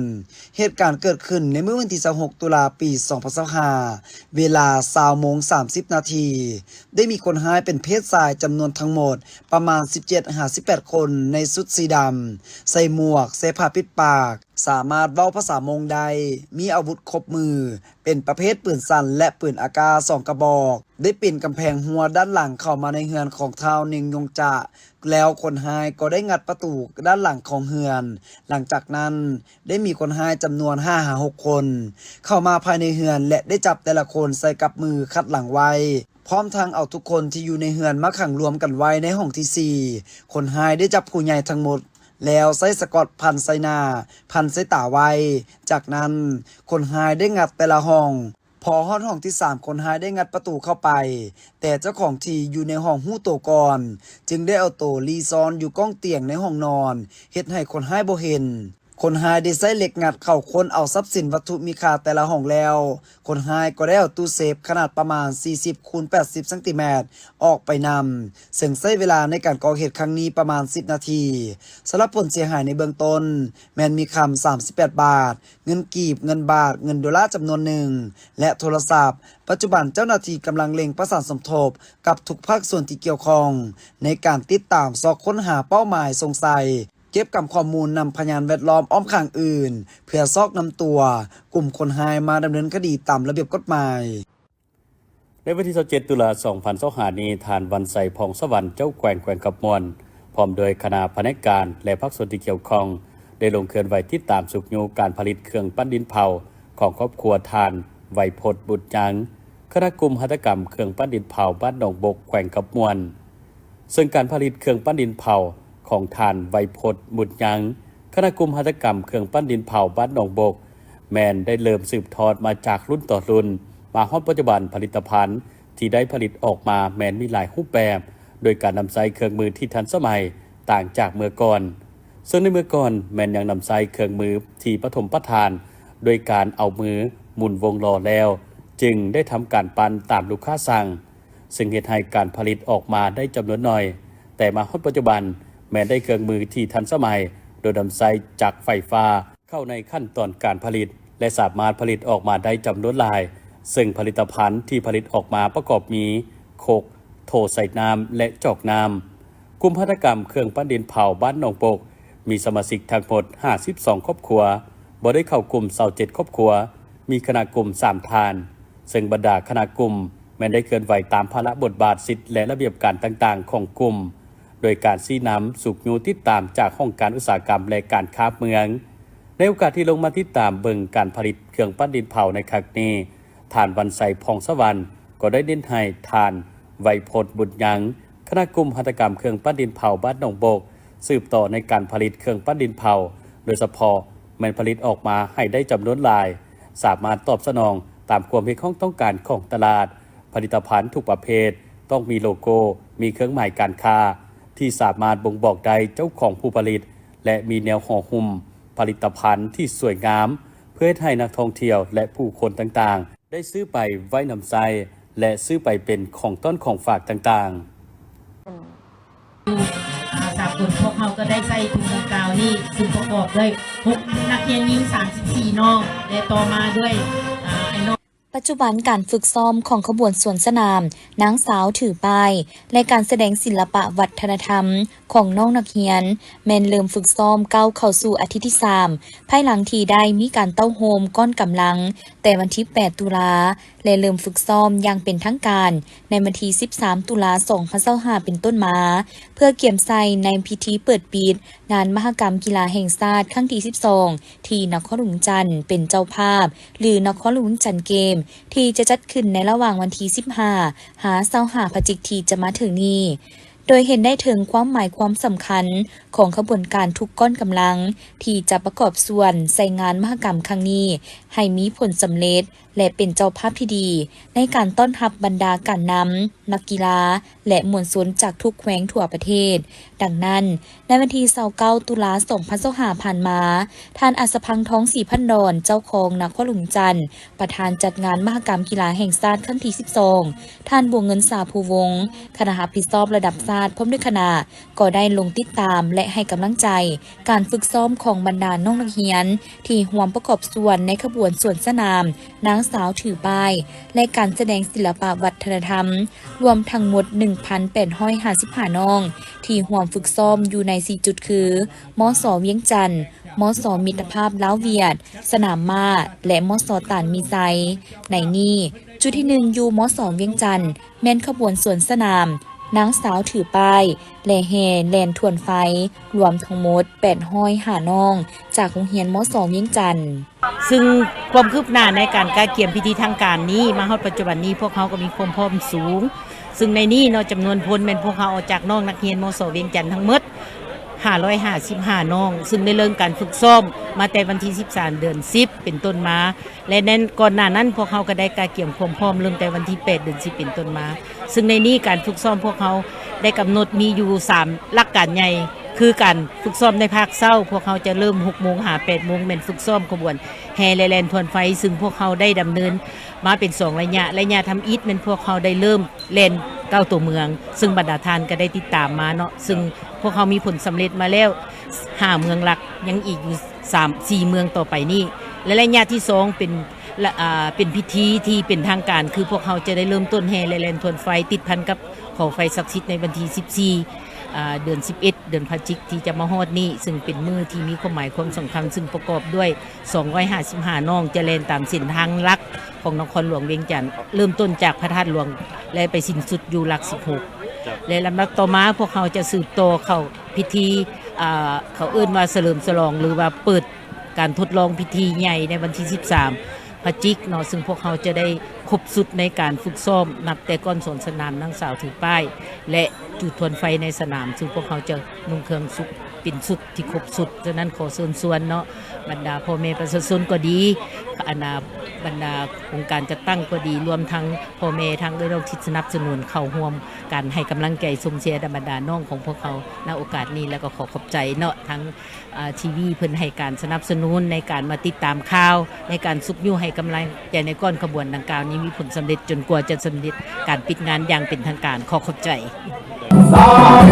ເຫດການເກີດຂຶ້ນໃນມື້ວັນທີຊາວຫົກ ຕຸລາ ປີສອງພັນຊາວຫ້າ ເວລາຊາວໂມງສາມສິບນາທີ, ໄດ້ມີຄົນຮ້າຍເປັນເພດຊາຍຈຳນວນທັງໝົດປະມານສິບເຈັດຫາສິບແປດຄົນ ໃນຊຸດສີດຳ, ໃສ່ໝວກ, ໃສ່ຜ້າປິດປາກ, ສາມາດເວົ້າພາສາມົ້ງໄດ້, ມີອາວຸດຄົບມື, ເປັນປະເພດປືນສັ້ນ ແລະ ປືນອາກາສອງກະບອກ, ໄດ້ປີນກຳແພງຮົ້ວດ້ານຫຼັງເຂົ້າມາໃນເຮືອນຂອງທ້າວ ເນັງ ຍົງຈະ, ແລ້ວຄົນຮ້າຍກໍໄດ້ງັດປະຕູດ້ານຫຼັງຂອງເຮືອນ. ຫຼັງຈາກນັ້ນ, ໄດ້ມີຄົນຮ້າຍຈຳນວນຫ້າຫາຫົກຄົນ ເຂົ້າມາພາຍໃນເຮືອນ ແລະ ໄດ້ຈັບແຕ່ລະຄົນໃສ່ກັບມືຄັດຫຼັງໄວ້, ພ້ອມທັງເອົາທຸກຄົນທີ່ຢູ່ໃນເຮືອນມາຂັງລວມກັນໄວ້ໃນຫ້ອງທີສີ່. ຄົນຮ້າຍໄດ້ຈັບຜູ້ໃຫຍ່ທັງໝົດ ແລ້ວໃຊ້ສະກອດພັນໃສ່ໜ້າ, ພັນໃສ່ຕາໄວ້. ຈາກນັ້ນ, ຄົນຮ້າຍໄດ້ງັດແຕ່ລະຫ້ອງ. ພໍຮອດຫ້ອງທີສາມ, ຄົນຮ້າຍໄດ້ງັດປະຕູເຂົ້າໄປ, ແຕ່ເຈົ້າຂອງທີ່ຢູ່ໃນຫ້ອງຮູ້ໂຕກ່ອນ, ຈຶ່ງໄດ້ເອົາໂຕລີ້ຊ່ອນຢູ່ກ້ອງຕຽງໃນຫ້ອງນອນ, ເຮັດໃຫ້ຄົນຮ້າຍບໍ່ເຫັນ. ຄົນຮ້າຍໄດ້ໃຊ້ເຫຼັກງັດເຂົ້າຄົ້ນເອົາຊັບສິນວັດຖຸມີຄ່າແຕ່ລະຫ້ອງແລ້ວ, ຄົນຮ້າຍກໍໄດ້ເອົາຕູ້ເຊຟຂະໜາດປະມານສີ່ສິບຄູນແປດສິບຊັງຕີແມັດອອກໄປນຳ, ເຊິ່ງໃຊ້ເວລາໃນການກໍ່ເຫດຄັ້ງນີ້ປະມານສິບນາທີ. ສຳລັບຜົນເສຍຫາຍໃນເບື້ອງຕົ້ນ ແມ່ນມີຄຳສາມສິບແປດບາດ, ເງິນກີບ, ເງິນບາດ, ເງິນໂດລາຈຳນວນໜຶ່ງ ແລະ ໂທລະສັບ. ປັດຈຸບັນເຈົ້າໜ້າທີ່ກຳລັງເລັ່ງປະສານສົມທົບກັບທຸກພາກສ່ວນທີ່ກ່ຽວຂ້ອງ ໃນການຕິດຕາມຊອກຄົ້ນຫາເປົ້າໝາຍສົງໄສ, ເກັບກຳຂໍ້ມູນນຳພະຍານແວດລ້ອມອ້ອມຂ້າງອື່ນ ເພື່ອຊອກນຳຕົວກຸ່ມຄົນຮ້າຍມາດຳເນີນຄະດີຕາມລະບຽບກົດໝາຍ. ໃນວັນທີຊາວເຈັດ ຕຸລາ ສອງພັນຊາວຫ້ານີ້ ທ່ານ ວັນໄຊ ຜ່ອງສະຫວັນ ເຈົ້າແຂວງແຂວງຄຳມ່ວນ ພ້ອມດ້ວຍຄະນະພະແນກການ ແລະ ພາກສ່ວນທີ່ກ່ຽວຂ້ອງ ໄດ້ລົງເຄື່ອນໄຫວຕິດຕາມຊຸກຍູ້ການຜະລິດເຄື່ອງປັ້ນດິນເຜົາຂອງຄອບຄົວທ່ານ ໄວພົດ ບຸດຍັງ, ຄະນະກຸ່ມຫັດຖະກຳເຄື່ອງປັ້ນດິນເຜົາບ້ານໜອງບົກ ແຂວງຄຳມ່ວນ. ເຊິ່ງການຜະລິດເຄື່ອງປັ້ນດິນເຜົາຂອງທ່ານ ໄວພົດ ບຸດຍັງ, ຄະນະກຸ່ມຫັດຖະກຳເຄື່ອງປັ້ນດິນເຜົາບ້ານໜອງບົກ ແມ່ນໄດ້ເລີ່ມສືບທອດມາຈາກລຸ້ນຕໍ່ລຸ້ນ, ມາຮອດປັດຈຸບັນ ຜະລິດຕະພັນ ທີ່ໄດ້ຜະລິດອອກມາແມ່ນມີຫຼາຍຮູບແບບ, ໂດຍການນຳໃຊ້ເຄື່ອງມືທີ່ທັນສະໄໝຕ່າງຈາກເມື່ອກ່ອນ. ເຊິ່ງໃນເມື່ອກ່ອນແມ່ນຍັງນຳໃຊ້ເຄື່ອງມືທີ່ປະຖົມປະທານ ໂດຍການເອົາມືໝູນວົງລໍ້ແລ້ວ ຈຶ່ງໄດ້ທຳການປັ້ນຕາມລູກຄ້າສັ່ງ, ເຊິ່ງເຮັດໃຫ້ການຜະລິດອອກມາໄດ້ຈຳນວນໜ້ອຍ, ແຕ່ມາຮອດປັດຈຸບັນແມ່ນໄດ້ເຄື່ອງມືທີ່ທັນສະໄໝ ໂດຍນຳໃຊ້ຈັກໄຟຟ້າ ເຂົ້າໃນຂັ້ນຕອນການຜະລິດ ແລະ ສາມາດຜະລິດອອກມາໄດ້ຈຳນວນຫຼາຍ, ເຊິ່ງຜະລິດຕະພັນທີ່ຜະລິດອອກມາປະກອບມີ ຄົກ, ໂຖໃສ່ນ້ຳ ແລະ ຈອກນ້ຳ. ກຸ່ມຫັດຖະກຳເຄື່ອງປັ້ນດິນເຜົາບ້ານໜອງບົກ ມີສະມາຊິກທັງໝົດຫ້າສິບສອງຄອບຄົວ, ບໍ່ໄດ້ເຂົ້າກຸ່ມຊາວເຈັດຄອບຄົວ, ມີຄະນະກຸ່ມສາມທ່ານ, ເຊິ່ງບັນດາຄະນະກຸ່ມແມ່ນໄດ້ເຄື່ອນໄຫວຕາມພາລະບົດບາດ, ສິດ ແລະ ລະບຽບການຕ່າງໆຂອງກຸ່ມ, ໂດຍການຊີ້ນຳ, ຊຸກຍູ້, ຕິດຕາມຈາກຫ້ອງການອຸດສາຫະກຳ ແລະ ການຄ້າເມືອງ. ໃນໂອກາດທີ່ລົງມາຕິດຕາມເບິ່ງການຜະລິດເຄື່ອງປັ້ນດິນເຜົາໃນຄັ້ງນີ້, ທ່ານ ວັນໄຊ ພອງສະຫວັນ ກໍໄດ້ເນັ້ນໃຫ້ທ່ານ ໄວໂພດ ບຸນຍັງ ຄະນະກຸ່ມຫັດຖະກຳເຄື່ອງປັ້ນດິນເຜົາບ້ານໜອງບົກ ສືບຕໍ່ໃນການຜະລິດເຄື່ອງປັ້ນດິນເຜົາ, ໂດຍສະເພາະແມ່ນຜະລິດອອກມາໃຫ້ໄດ້ຈຳນວນຫຼາຍ, ສາມາດຕອບສະໜອງຕາມຄວາມຮຽກຮ້ອງຕ້ອງການຂອງຕະຫຼາດ. ຜະລິດຕະພັນທຸກປະເພດຕ້ອງມີໂລໂກ້, ມີເຄື່ອງໝາຍການຄ້າທີ່ສາມາດບົ່ງບອກໄດ້ເຈົ້າຂອງຜູ້ຜະລິດ ແລະ ມີແນວຫໍຫຸ້ມຜະລິດຕະພັນທີ່ສວຍງາມ ເພື່ອເຮັດໃຫ້ນັກທ່ອງທ່ຽວ ແລະ ຜູ້ຄົນຕ່າງໆ ໄດ້ຊື້ໄປໄວ້ນຳໃຊ້ ແລະ ຊື້ໄປເປັນຂອງຕ້ອນຂອງຝາກຕ່າງໆ. ອາ ສາກົນ ພວກເຮົາກໍໄດ້ໃສ່ທຸງດັ່ງກ່າວນີ້ ຊຶ່ງປະກອບດ້ວຍຫົກນັກຮຽນຍິງສາມສິບສີ່ນ້ອງ ແລະ ຕໍ່ມາດ້ວຍ ອາ ໄອ້ນ້ອງ. ປັດຈຸບັນການຝຶກຊ້ອມຂອງຂະບວນສວນສະໜາມ, ນາງສາວຖືປ້າຍ ແລະ ການສະແດງສິລະປະວັດທະນະທຳຂອງນ້ອງນັກຮຽນ ແມ່ນເລີ່ມຝຶກຊ້ອມກ້າວເຂົ້າສູ່ອາທິດທີສາມ ພາຍຫຼັງທີ່ໄດ້ມີການເຕົ້າໂຮມກ້ອນກຳລັງແຕ່ວັນທີແປດ ຕຸລາ ແລະ ເລີ່ມຝຶກຊ້ອມຢ່າງເປັນທາງການໃນວັນທີສິບສາມ ຕຸລາ ສອງພັນຊາວຫ້າ ເປັນຕົ້ນມາ ເພື່ອກຽມໃສ່ໃນພິທີເປີດປິດງານມະຫະກຳກິລາແຫ່ງຊາດຄັ້ງທີສິບສອງ ທີ່ນະຄອນຫຼວງວຽງຈັນເປັນເຈົ້າພາບ ຫຼື ນະຄອນຫຼວງວຽງຈັນເກມ ທີ່ຈະຈັດຂຶ້ນໃນລະຫວ່າງວັນທີສິບຫ້າ ຫາ ຊາວຫ້າ ພະຈິກທີ່ຈະມາເຖິງນີ້. ໂດຍເຫັນໄດ້ເຖິງຄວາມໝາຍຄວາມສຳຄັນຂອງຂະບວນການທຸກກ້ອນກຳລັງ ທີ່ຈະປະກອບສ່ວນໃສ່ງານມະຫະກຳຄັ້ງນີ້ ໃຫ້ມີຜົນສຳເລັດ ແລະ ເປັນເຈົ້າພາບທີ່ດີໃນການຕ້ອນຮັບບັນດາການນຳ, ນັກກິລາ ແລະ ມວນຊົນຈາກທຸກແຂວງທົ່ວປະເທດ. ດັ່ງນັ້ນ, ໃນວັນທີຊາວເກົ້າ ຕຸລາ ສອງພັນຊາວຫ້າ ຜ່ານມາ, ທ່ານ ອັດສະພັງ ທອງສີພັນດອນ ເຈົ້າຄອງນະຄອນຫຼວງວຽງຈັນ, ປະທານຈັດງານມະຫະກຳກິລາແຫ່ງຊາດຄັ້ງທີສິບສອງ, ທ່ານ ບົວເງິນ ສາພູວົງ ຄະນະຮັບຜິດຊອບລະດັບຊາດ ພ້ອມດ້ວຍຄະນະ ກໍໄດ້ລົງຕິດຕາມ ແລະ ໃຫ້ກຳລັງໃຈການຝຶກຊ້ອມຂອງບັນດານ້ອງນັກຮຽນ ທີ່ຮ່ວມປະກອບສ່ວນໃນຂະບວນສວນສະໜາມ, ນາງສາວຖືປ້າຍ ແລະ ການສະແດງສິລະປະວັດທະນະທຳ ລວມທັງໝົດ ໜຶ່ງພັນແປດຮ້ອຍຫ້າສິບຫ້າ ນ້ອງ ທີ່ຮ່ວມຝຶກຊ້ອມຢູ່ໃນ ສີ່ ຈຸດ ຄື ມສ ວຽງຈັນ, ມສ ມິດຕະພາບລາວ-ຫວຽດ, ສະໜາມມ້າ ແລະ ມສ ຕານມີໄຊ. ໃນນີ້, ຈຸດທີໜຶ່ງ ຢູ່ ມສ ວຽງຈັນ ແມ່ນຂະບວນສວນສະໜາມ, ນາງສາວຖືປ້າຍ ແລະ ແຫ່ແລ່ນທວນໄຟ ລວມທັງໝົດ ແປດຮ້ອຍຫ້າ ນ້ອງ ຈາກໂຮງຮຽນ ມສ ວຽງຈັນ. ຊຶ່ງຄວາມຄືບໜ້າໃນການກະກຽມພິທີທາງການນີ້ ມາຮອດປັດຈຸບັນນີ້ ພວກເຮົາກໍມີຄວາມພ້ອມສູງ, ຊຶ່ງໃນນີ້ເນາະ ຈຳນວນພົນແມ່ນພວກເຮົາເອົາຈາກນ້ອງນັກຮຽນ ມສ ວຽງຈັນ ທັງໝົດ ຫ້າຮ້ອຍຫ້າສິບຫ້າ ນ້ອງ, ຊຶ່ງໄດ້ເລີ່ມການຝຶກຊ້ອມມາແຕ່ວັນທີສິບສາມ ເດືອນສິບ ເປັນຕົ້ນມາ ແລະ ໃນກ່ອນໜ້ານັ້ນ ພວກເຮົາກໍໄດ້ກະກຽມຄວາມພ້ອມເລີ່ມແຕ່ວັນທີແປດ ເດືອນສິບ ເປັນຕົ້ນມາ. ຊຶ່ງໃນນີ້ການຝຶກຊ້ອມພວກເຮົາໄດ້ກຳນົດມີຢູ່ສາມຫຼັກການໃຫຍ່ ຄືການຝຶກຊ້ອມໃນພາກເຊົ້າ ພວກເຮົາຈະເລີ່ມ ຫົກໂມງ ຫາ ແປດໂມງ ແມ່ນຝຶກຊ້ອມຂະບວນແຫ່ ແລະ ແລ່ນທວນໄຟ, ຊຶ່ງພວກເຮົາໄດ້ດຳເນີນມາເປັນສອງໄລຍະ. ໄລຍະທຳອິດແມ່ນພວກເຮົາໄດ້ເລີ່ມ ແລ່ນເກົ້າຕົວເມືອງ, ຊຶ່ງບັນດາທ່ານກໍໄດ້ຕິດຕາມມາເນາະ, ຊຶ່ງພວກເຮົາມີຜົນສຳເລັດມາແລ້ວຫ້າເມືອງຫຼັກ, ຍັງອີກຢູ່ສາມ ສີ່ເມືອງຕໍ່ໄປນີ້ ແລະ ໄລຍະທີສອງເປັນ ລະ ອາ ເປັນພິທີທີ່ເປັນທາງການ, ຄືພວກເຮົາຈະໄດ້ເລີ່ມຕົ້ນແຫ່ ແລະ ແລ່ນທວນໄຟ ຕິດພັນກັບຂອງໄຟສັກສິດໃນວັນທີສິບສີ່ ອາ ເດືອນສິບເອັດ ເດືອນພະຈິກ ທີ່ຈະມາຮອດນີ້, ຊຶ່ງເປັນມື້ທີ່ມີຄວາມໝາຍຄວາມສຳຄັນ, ຊຶ່ງປະກອບດ້ວຍ ສອງຮ້ອຍຫ້າສິບຫ້າ ນ້ອງ ຈະແລ່ນຕາມເສັ້ນທາງຫຼັກຂອງນະຄອນຫຼວງວຽງຈັນ, ເລີ່ມຕົ້ນຈາກພະທາດຫຼວງ ແລະ ໄປສິ້ນສຸດຢູ່ຫຼັກສິບຫົກ ແລະ ລຳດັບຕໍ່ມາ ພວກເຮົາຈະສືບຕໍ່ເຂົ້າພິທີ ອາ ເຂົາເອີ້ນວ່າສະເຫຼີມສະຫຼອງ ຫຼືວ່າເປີດການທົດລອງພິທີໃຫຍ່ໃນວັນທີສິບສາມ ພະຈິກເນາະ, ຊຶ່ງພວກເຮົາຈະໄດ້ຄົບຊຸດໃນການຝຶກຊ້ອມ ນັບແຕ່ກ້ອນສວນສະໜາມ, ນາງສາວຖືປ້າຍ ແລະ ຈູດທວນໄຟໃນສະໜາມ, ຊຶ່ງພວກເຮົາຈະນຸ່ງເຄື່ອງຊຸດ ເປັນຊຸດທີ່ຄົບຊຸດ. ສະນັ້ນຂໍເຊີນຊວນເນາະ ບັນດາພໍ່ແມ່ປະຊາຊົນກໍດີ, ອັນນ່າ ບັນດາອົງການຈັດຕັ້ງກໍດີ, ລວມທັງພໍ່ແມ່ທາງເອື້ອຍນ້ອງທີ່ສະໜັບສະໜູນເຂົ້າຮ່ວມກັນໃຫ້ກຳລັງໃຈຊົມເຊຍບັນດານ້ອງຂອງພວກເຮົາ ນະໂອກາດນີ້. ແລ້ວກໍຂໍຂອບໃຈເນາະ ທາງ ອາ ທີວີ ເພິ່ນໃຫ້ການສະໜັບສະໜູນໃນການມາຕິດຕາມຂ່າວ ໃນການຊຸກຍູ້ໃຫ້ກຳລັງໃຈໃນກ້ອນຂະບວນດັ່ງກ່າວນີ້ມີຜົນສຳເລັດຈົນກວ່າຈະສຳເລັດການປິດງານຢ່າງເປັນທາງການ. ຂໍຂອບໃຈ. ຈາກການ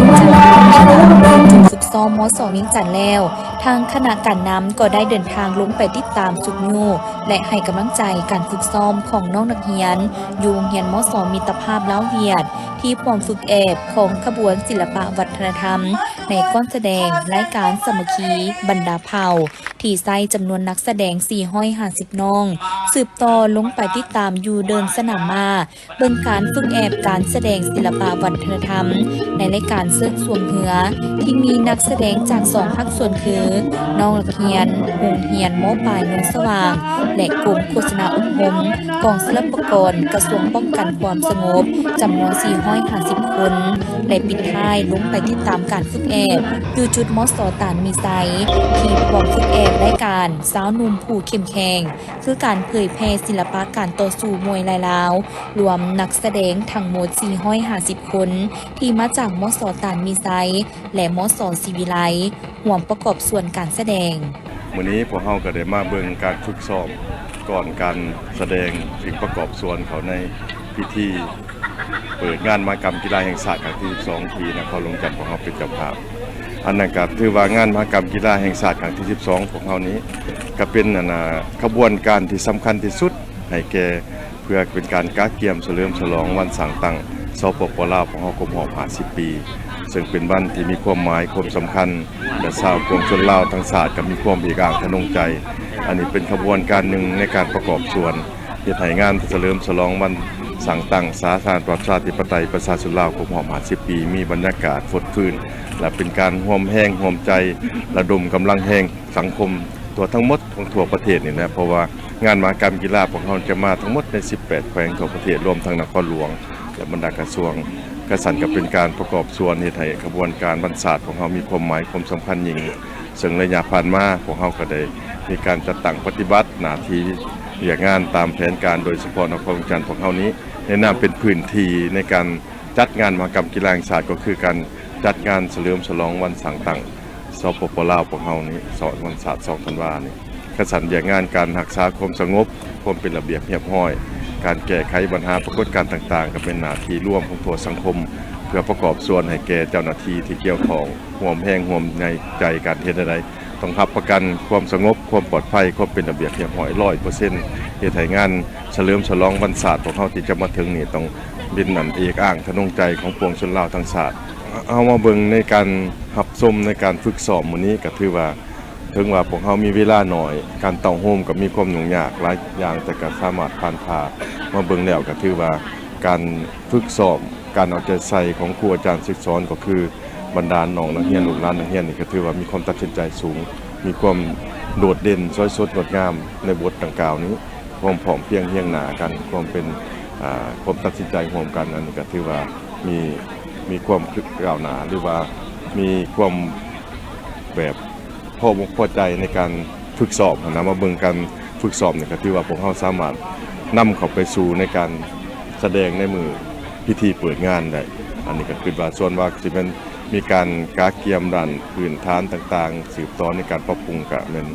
ຈັດການຝຶກຊ້ອມ ມສ ວຽງຈັນແລ້ວ, ທາງຄະນະການນຳກໍໄດ້ເດີນທາງລົງໄປຕິດຕາມຊຸກຍູ້ ແລະ ໃຫ້ກຳລັງໃຈການຝຶກຊ້ອມຂອງນ້ອງນັກຮຽນ ຢູ່ໂຮງຮຽນ ມສ ມິດຕະພາບລາວ-ຫວຽດ ທີ່ພວມຝຶກແອບຂອງຂະບວນສິລະປະວັດທະນະທຳ ໃນກ້ອນສະແດງລາຍການສາມັກຄີບັນດາເຜົ່າ ທີ່ໃຊ້ຈຳນວນນັກສະແດງສີ່ຮ້ອຍຫ້າສິບນ້ອງ ສືບຕໍ່ລົງໄປຕິດຕາມຢູ່ເດີ່ນສະໜາມມ້າ ເບິ່ງການຝຶກແອບການສະແດງສິລະປະວັດທະນະທຳ ໃນລາຍການເຊີດຊ່ວງເຮືອ ທີ່ມີນັກສະແດງຈາກສອງພາກສ່ວນຄື ນ້ອງນັກຮຽນໂຮງຮຽນ ມ.ປາຍ ໂນນສະຫວ່າງ ແລະ ກົມໂຄສະນາອົບຮົມ ກອງສິລະປາກອນ ກະຊວງປ້ອງກັນຄວາມສະຫງົບ ຈຳນວນສີ່ຮ້ອຍຫ້າສິບຄົນ ແລະ ປິດທ້າຍລົງໄປຕິດຕາມການຝຶກແອບ ຢູ່ຈຸດ ມສ ຕານມີໄຊ ທີ່ພວມຝຶກແອບລາຍການຊາວໜຸ່ມຜູ້ເຂັ້ມແຂງ ຄືການເຜີຍແຜ່ສິລະປະການຕໍ່ສູ້ມວຍລາຍລາວ, ລວມນັກສະແດງທັງໝົດສີ່ຮ້ອຍຫ້າສິບຄົນ ທີ່ມາຈາກ ມສ ຕານມີໄຊ ແລະ ມສ ສີວິໄລ ຮ່ວມປະກອບສ່ວນການສະແດງ. ມື້ນີ້ພວກເຮົາກໍໄດ້ມາເບິ່ງການຝຶກຊ້ອມກ່ອນການສະແດງ ເຊິ່ງປະກອບສ່ວນເຂົ້າໃນພິທີເປີດງານມະຫະກຳກິລາແຫ່ງຊາດຄັ້ງທີສິບສອງ ທີ່ນະຄອນຫຼວງວຽງຈັນຂອງເຮົາເປັນເຈົ້າພາບ. ອັນນັ້ນກໍຖືວ່າງານມະຫະກຳກິລາແຫ່ງຊາດຄັ້ງທີສິບສອງຂອງເຮົານີ້ ກໍເປັນ ອັນ ອາ ຂະບວນການທີ່ສຳຄັນທີ່ສຸດໃຫ້ແກ່ ເພື່ອເປັນການກະກຽມສະເຫຼີມສະຫຼອງວັນສ້າງຕັ້ງ ສປປ ລາວ ຂອງເຮົາຄົບຮອບຫ້າສິບປີ ເຊິ່ງເປັນວັນທີ່ມີຄວາມໝາຍຄວາມສຳຄັນ ແລະ ຊາວປວງຊົນລາວທັງຊາດກໍມີຄວາມເອກອ້າງທະນົງໃຈ. ອັນນີ້ເປັນຂະບວນການໜຶ່ງໃນການປະກອບສ່ວນ ເຮັດໃຫ້ງານສະເຫຼີມສະຫຼອງວັນສ້າງຕັ້ງສາທາລະນະລັດປະຊາທິປະໄຕປະຊາຊົນລາວຄົບຮອບຫ້າສິບປີ ມີບັນຍາກາດຟົດຟື້ນ ແລະ ເປັນການຮ່ວມແຮງຮ່ວມໃຈ ລະດົມກຳລັງແຮງສັງຄົມ ທົ່ວທັງໝົດຂອງທົ່ວປະເທດນີ້ແຫຼະ ເພາະວ່າງານມະຫະກຳກິລາພວກເຮົາຈະມາທັງໝົດໃນສິບແປດແຂວງທົ່ວປະເທດ ລວມທັງນະຄອນຫຼວງ ແລະ ບັນດາກະຊວງ. ກະຊັ້ນກໍເປັນການປະກອບສ່ວນເຮັດໃຫ້ຂະບວນການວັນຊາດຂອງເຮົາມີຄວາມໝາຍຄວາມສຳຄັນຍິ່ງ, ເຊິ່ງໄລຍະຜ່ານມາພວກເຮົາກໍໄດ້ມີການຈັດຕັ້ງປະຕິບັດໜ້າທີ່ວຽກງານຕາມແຜນການ, ໂດຍສະເພາະນະຄອນຫຼວງວຽງຈັນພວກເຮົານີ້ ໃນນາມເປັນພື້ນທີ່ໃນການຈັດງານມະຫະກຳກິລາແຫ່ງຊາດ ກໍຄືການ ຈັດງານສະເຫຼີມສະຫຼອງວັນສ້າງຕັ້ງ ສປປ ລາວ ພວກເຮົານີ້ ສອງ ວັນຊາດ ສອງ ທັນວານີ້ ກະຊັ້ນວຽກງານການຮັກສາຄວາມສະຫງົບ ຄວາມເປັນລະບຽບຮຽບຮ້ອຍ ການແກ້ໄຂບັນຫາປາກົດການຕ່າງໆ ກໍເປັນໜ້າທີ່ລວມຂອງທົ່ວສັງຄົມ ເພື່ອປະກອບສ່ວນໃຫ້ແກ່ເຈົ້າໜ້າທີ່ທີ່ກ່ຽວຂ້ອງ ຮ່ວມແຮງຮ່ວມໃຈກັນ ເຮັດແນວໃດ ຕ້ອງຮັບປະກັນຄວາມສະຫງົບ ຄວາມປອດໄພ ຄວາມເປັນລະບຽບຮຽບຮ້ອຍ ຮ້ອຍເປີເຊັນ ເຮັດໃຫ້ງານສະເຫຼີມສະຫຼອງວັນຊາດຂອງເຮົາທີ່ຈະມາເຖິງນີ້ ຕ້ອງເປັນອັນເອກອ້າງທະນົງໃຈຂອງປວງຊົນລາວທັງຊາດ. ເຮົາມາເບິ່ງໃນການຮັບຊົມໃນການຝຶກຊ້ອມມື້ນີ້ ກໍຖືວ່າ ເຖິງວ່າພວກເຮົາມີເວລາໜ້ອຍ ການເຕົ້າໂຮມກໍມີຄວາມຫຍຸ້ງຍາກຫຼາຍຢ່າງ ແຕ່ກໍສາມາດຜ່ານຜ່າມາເບິ່ງແລ້ວ ກໍຖືວ່າການຝຶກຊ້ອມ ການເອົາໃຈໃສ່ຂອງຄູອາຈານສຶກສອນ ກໍຄື ບັນດານ້ອງນັກຮຽນ ລູກຫຼານນັກຮຽນນີ້ ກໍຖືວ່າມີຄວາມຕັດສິນໃຈສູງ ມີຄວາມໂດດເດັ່ນ ສວຍສົດງົດງາມໃນບົດດັ່ງກ່າວນີ້ ຄວາມພ້ອມພຽງຮຽງໜ້າກັນ ຄວາມເປັນ ອາ ຄວາມຕັດສິນໃຈຮ່ວມກັນ ອັນນີ້ກໍຖືວ່າມີ ມີຄວາມຄືກ້າວໜ້າ ຫຼືວ່າມີຄວາມແບບພໍອົກພໍໃຈໃນການຝຶກຊ້ອມຫັ້ນນະ. ມາເບິ່ງການຝຶກຊ້ອມນີ້ ກໍຖືວ່າພວກເຮົາສາມາດນຳເຂົ້າໄປສູ່ໃນການສະແດງໃນມື້ພິທີເປີດງານໄດ້. ອັນນີ້ກໍຄິດວ່າສ່ວນວ່າຊິແມ່ນ ມີການກະກຽມດ້ານພື້ນຖານຕ່າງໆ ສືບຕໍ່ໃນການປັບປຸງ ກະແມ່ນ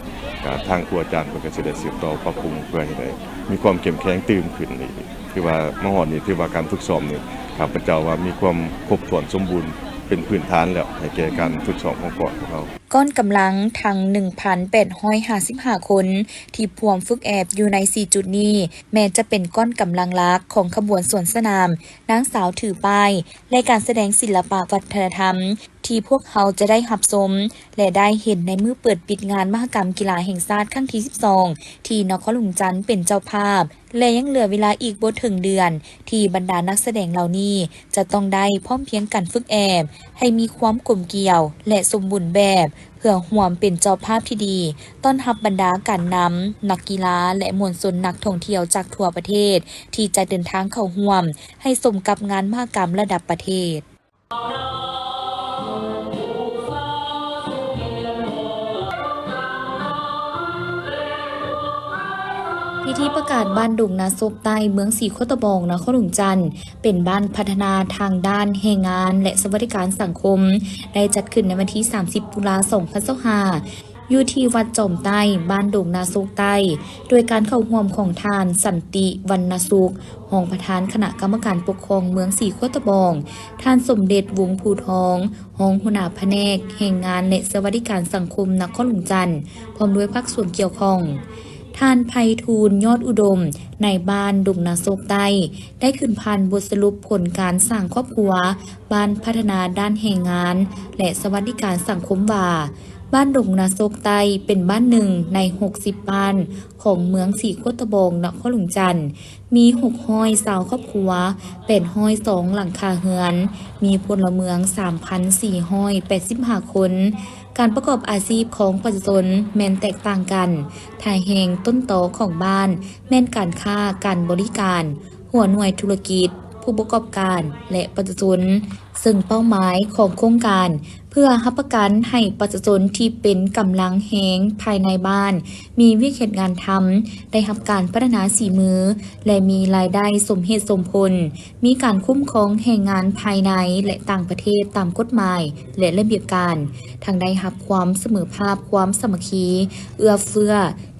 ກະທາງຄູອາຈານເພິ່ນກະຊິໄດ້ສືບຕໍ່ປັບປຸງ ເພື່ອໃຫ້ໄດ້ມີຄວາມເຂັ້ມແຂງຕື່ມຂຶ້ນອີກ. ຖືວ່າມາຮອດນີ້ ຖືວ່າການຝຶກຊ້ອມນີ້ ຂ້າພະເຈົ້າວ່າມີຄວາມຄົບຖ້ວນສົມບູນ ເປັນພື້ນຖານແລ້ວ ໃຫ້ແກ່ການຝຶກຊ້ອມຂອງກອງພວກເຮົາ. ກ້ອນກຳລັງທັງ ໜຶ່ງພັນແປດຮ້ອຍຫ້າສິບຫ້າຄົນ ທີ່ພວມຝຶກແອບຢູ່ໃນສີ່ຈຸດນີ້ ແມ່ນຈະເປັນກ້ອນກຳລັງຫຼັກຂອງຂະບວນສວນສະໜາມ ນາງສາວຖືປ້າຍ ແລະ ການສະແດງສິລະປະວັດທະນະທຳ ທີ່ພວກເຮົາຈະໄດ້ຮັບຊົມ ແລະ ໄດ້ເຫັນໃນມື້ເປີດປິດງານມະຫະກຳກິລາແຫ່ງຊາດຄັ້ງທີສິບສອງ ທີ່ນະຄອນຫຼວງວຽງຈັນເປັນເຈົ້າພາບ ແລະ ຍັງເຫຼືອເວລາອີກບໍ່ເຖິງເດືອນ ທີ່ບັນດານັກສະແດງເຫຼົ່ານີ້ຈະຕ້ອງໄດ້ພ້ອມພຽງກັນຝຶກແອບໃຫ້ມີຄວາມກົມກຽວ ແລະ ສົມບູນແບບ ເພື່ອຮ່ວມເປັນເຈົ້າພາບທີ່ດີ ຕ້ອນຮັບບັນດາການນຳ, ນັກກິລາ ແລະ ມວນຊົນນັກທ່ອງທ່ຽວຈາກທົ່ວປະເທດ ທີ່ຈະເດີນທາງເຂົ້າຮ່ວມ ໃຫ້ສົມກັບງານມະຫະກຳລະດັບປະເທດ. ສ ທີ່ປະກາດບ້ານດົງນາໂຊກໃຕ້ ເມືອງສີໂຄດຕະບອງ ນະຄອນຫຼວງຈັນ ເປັນບ້ານພັດທະນາທາງດ້ານແຮງງານ ແລະ ສະຫວັດດີການສັງຄົມ ໄດ້ຈັດຂຶ້ນໃນວັນທີສາມສິບ ຕຸລາ ສອງພັນຊາວຫ້າ ຢູ່ທີ່ວັດຈອມໃຕ້ ບ້ານດົງນາໂຊກໃຕ້ ໂດຍການເຂົ້າຮ່ວມຂອງທ່ານ ສັນຕິ ວັນນະສຸກ ຮອງປະທານຄະນະກຳມະການປົກຄອງເມືອງສີໂຄດຕະບອງ, ທ່ານ ສົມເດັດ ວົງພູທອງ ຮອງຫົວໜ້າພະແນກແຮງງານ ແລະ ສະຫວັດດີການສັງຄົມນະຄອນຫຼວງຈັນ ພ້ອມດ້ວຍພາກສ່ວນກ່ຽວຂ້ອງ. ທ່ານ ໄພທູນ ຍອດອຸດົມ ນາຍບ້ານດົງນາໂຊກໃຕ້ ໄດ້ຂຶ້ນຜ່ານບົດສະຫຼຸບຜົນການສ້າງຄອບຄົວ ບ້ານພັດທະນາດ້ານແຮງງານ ແລະ ສະຫວັດດີການສັງຄົມວ່າ, ບ້ານດົງນາໂຊກໃຕ້ ເປັນບ້ານໜຶ່ງໃນຫົກສິບບ້ານຂອງເມືອງສີໂຄດຕະບອງ ນະຄອນຫຼວງຈັນ, ມີຫົກຮ້ອຍຊາວຄອບຄົວ, ແປດຮ້ອຍສອງຫຼັງຄາເຮືອນ, ມີພົນລະເມືອງສາມພັນສີ່ຮ້ອຍແປດສິບຫ້າຄົນ. ການປະກອບອາຊີບຂອງປະຊາຊົນແມ່ນແຕກຕ່າງກັນ, ຖ້າແຮງຕົ້ນຕໍຂອງບ້ານແມ່ນການຄ້າການບໍລິການ, ຫົວໜ່ວຍທຸລະກິດ, ຜູ້ປະກອບການ ແລະ ປະຊາຊົນ, ເຊິ່ງເປົ້າໝາຍຂອງໂຄງການ ເພື່ອຮັບປະກັນໃຫ້ປະຊາຊົນທີ່ເປັນກຳລັງແຮງພາຍໃນບ້ານ ມີວຽກເຮັດງານທຳ, ໄດ້ຮັບການພັດທະນາສີມື ແລະ ມີລາຍໄດ້ສົມເຫດສົມຜົນ, ມີການຄຸ້ມຄອງແຮງງານພາຍໃນ ແລະ ຕ່າງປະເທດຕາມກົດໝາຍ ແລະ ລະບຽບການ, ທັງໄດ້ຮັບຄວາມສະເໝີພາບ, ຄວາມສາມັກຄີ, ເອື້ອເຟື້ອ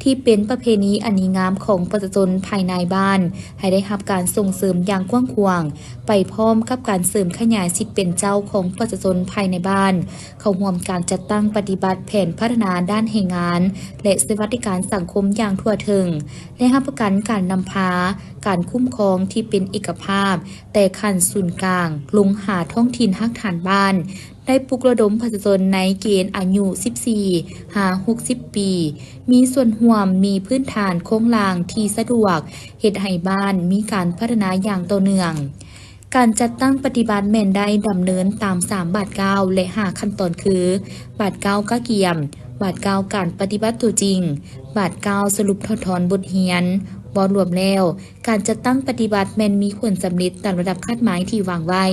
ທີ່ເປັນປະເພນີອັນດີງາມຂອງປະຊາຊົນພາຍໃນບ້ານ ໃຫ້ໄດ້ຮັບການສົ່ງເສີມຢ່າງກວ້າງຂວາງ, ໄປພ້ອມກັບການເສີມຂະຫຍາຍສິດເປັນເຈົ້າຂອງປະຊາຊົນພາຍໃນບ້ານ, ເຂົ້າຮ່ວມການຈັດຕັ້ງປະຕິບັດແຜນພັດທະນາດ້ານແຮງງານ ແລະ ສະຫວັດດີການສັງຄົມຢ່າງທົ່ວເຖິງ ແລະ ຮັບປະກັນການນຳພາ, ການຄຸ້ມຄອງທີ່ເປັນເອກະພາບ ແຕ່ຂັ້ນສູນກາງລົງຫາທ້ອງຖິ່ນຮາກຖານບ້ານ, ໄດ້ປຸກລະດົມປະຊາຊົນໃນເກນອາຍຸສິບສີ່ຫາຫົກສິບປີ ມີສ່ວນຮ່ວມ, ມີພື້ນຖານໂຄງລ່າງທີ່ສະດວກ, ເຮັດໃຫ້ບ້ານມີການພັດທະນາຢ່າງຕໍ່ເນື່ອງ. ການຈັດຕັ້ງປະຕິບັດແມ່ນໄດ້ດຳເນີນຕາມສາມບາດກ້າວ ແລະ ຫ້າຂັ້ນຕອນຄື ບາດກ້າວກະກຽມ, ບາດກ້າວການປະຕິບັດຕົວຈິງ, ບາດກ້າວສະຫຼຸບຖອດຖອນບົດຮຽນ. ເວົ້າລວມແລ້ວ, ການຈັດຕັ້ງປະຕິບັດແມ່ນມີຜົນສຳເລັດຕາມລະດັບຄາດໝາຍທີ່ວາງໄວ້.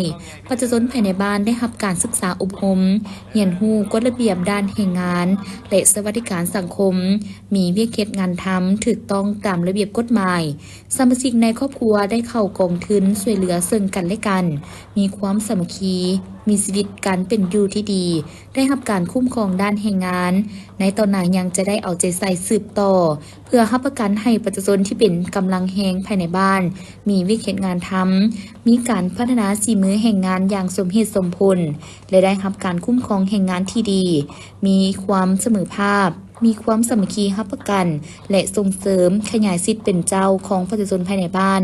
ປະຊາຊົນພາຍໃນບ້ານໄດ້ຮັບການສຶກສາອົບຮົມ, ຮຽນຮູ້ກົດລະບຽບດ້ານແຮງງານ ແລະ ສະຫວັດດີການສັງຄົມ, ມີວຽກເຮັດງານທຳຖືກຕ້ອງຕາມລະບຽບກົດໝາຍ. ສະມາຊິກໃນຄອບຄົວໄດ້ເຂົ້າກອງທຶນຊ່ວຍເຫຼືອເຊິ່ງກັນແລະກັນ, ມີຄວາມສາມັກຄີ, ມີຊີວິດການເປັນຢູ່ທີ່ດີ, ໄດ້ຮັບການຄຸ້ມຄອງດ້ານແຮງງານ. ໃນຕໍ່ໜ້າຍັງຈະໄດ້ເອົາໃຈໃສ່ສືບຕໍ່ ເພື່ອຮັບປະກັນໃຫ້ປະຊາຊົນທີ່ເປັນກຳລັງແຮງພາຍໃນບ້ານ ມີວຽກເຮັດງານທຳ, ມີການພັດທະນາສີມືແຮງງານຢ່າງສົມເຫດສົມຜົນ ແລະ ໄດ້ຮັບການຄຸ້ມຄອງແຮງງານທີ່ດີ, ມີຄວາມສະເໝີພາບ, ມີຄວາມສາມັກຄີຮັບປະກັນ ແລະ ສົ່ງເສີມຂະຫຍາຍສິດເປັນເຈົ້າຂອງປະຊາຊົນພາຍໃນບ້ານ.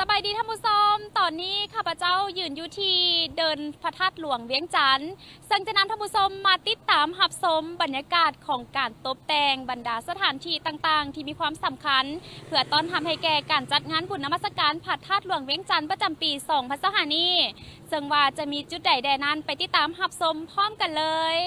ສະບາຍດີທ່ານຜູ້ຊົມ, ຕອນນີ້ຂ້າພະເຈົ້າຢືນຢູ່ທີ່ເດີ່ນພະທາດຫຼວງວຽງຈັນ, ເຊິ່ງຈະນຳທ່ານຜູ້ຊົມມາຕິດຕາມຮັບຊົມບັນຍາກາດຂອງການຕົບແຕ່ງບັນດາສະຖານທີ່ຕ່າງໆທີ່ມີຄວາມສຳຄັນ ເພື່ອຕ້ອນຮັບໃຫ້ແກ່ການຈັດງານບຸນນະມັດສະການພະທາດຫຼວງວຽງຈັນປະຈຳປີສອງພັນຊາວຫ້ານີ້, ເຊິ່ງວ່າຈະມີຈຸດໃດແດ່ນັ້ນ, ໄປຕິດຕາມຮັບຊົມພ້ອມກັນເລີຍ.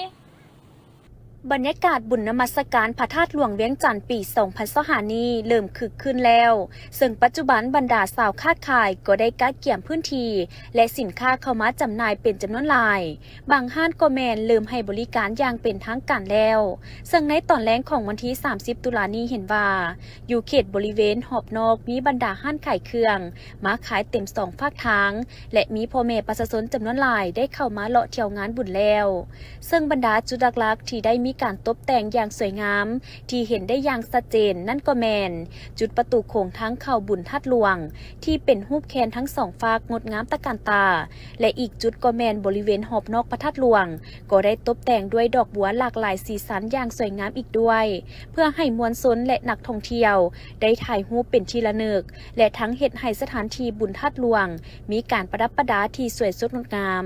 ບັນຍາກາດບຸນນະມັດສະການພະທາດຫຼວງວຽງຈັນປີສອງພັນຊາວຫ້ານີ້ເລີ່ມຄຶກຄື້ນແລ້ວ, ເຊິ່ງປັດຈຸບັນບັນດາຊາວຄ້າຂາຍກໍໄດ້ກະກຽມພື້ນທີ່ ແລະ ສິນຄ້າເຂົ້າມາຈຳໜ່າຍເປັນຈຳນວນຫຼາຍ. ບາງຮ້ານກໍແມ່ນເລີ່ມໃຫ້ບໍລິການຢ່າງເປັນທາງການແລ້ວ, ເຊິ່ງໃນຕອນແລງຂອງວັນທີສາມສິບ ຕຸລານີ້ເຫັນວ່າ ຢູ່ເຂດບໍລິເວນຮອບນອກມີບັນດາຮ້ານຂາຍເຄື່ອງມາຂາຍເຕັມສອງຟາກທາງ ແລະ ມີພໍ່ແມ່ປະຊາຊົນຈຳນວນຫຼາຍໄດ້ເຂົ້າມາເລາະທ່ຽວງານບຸນແລ້ວ. ເຊິ່ງບັນດາຈຸດຫຼັກໆທີ່ໄດ້ມີການຕົບແຕ່ງຢ່າງສວຍງາມ ທີ່ເຫັນໄດ້ຢ່າງຊັດເຈນນັ້ນກໍແມ່ນ ຈຸດປະຕູໂຂງທາງເຂົ້າບຸນທາດຫຼວງ ທີ່ເປັນຮູບແຄນທັງສອງຟາກງົດງາມຕະການຕາ ແລະ ອີກຈຸດກໍແມ່ນບໍລິເວນຮອບນອກພະທາດຫຼວງ ກໍໄດ້ຕົບແຕ່ງດ້ວຍດອກບົວຫຼາກຫຼາຍສີສັນຢ່າງສວຍງາມອີກດ້ວຍ ເພື່ອໃຫ້ມວນຊົນ ແລະ ນັກທ່ອງທ່ຽວໄດ້ຖ່າຍຮູບເປັນທີ່ລະນຶກ ແລະ ທັງເຮັດໃຫ້ສະຖານທີ່ບຸນທາດຫຼວງມີການປະດັບປະດາທີ່ສວຍສົດງົດງາມ.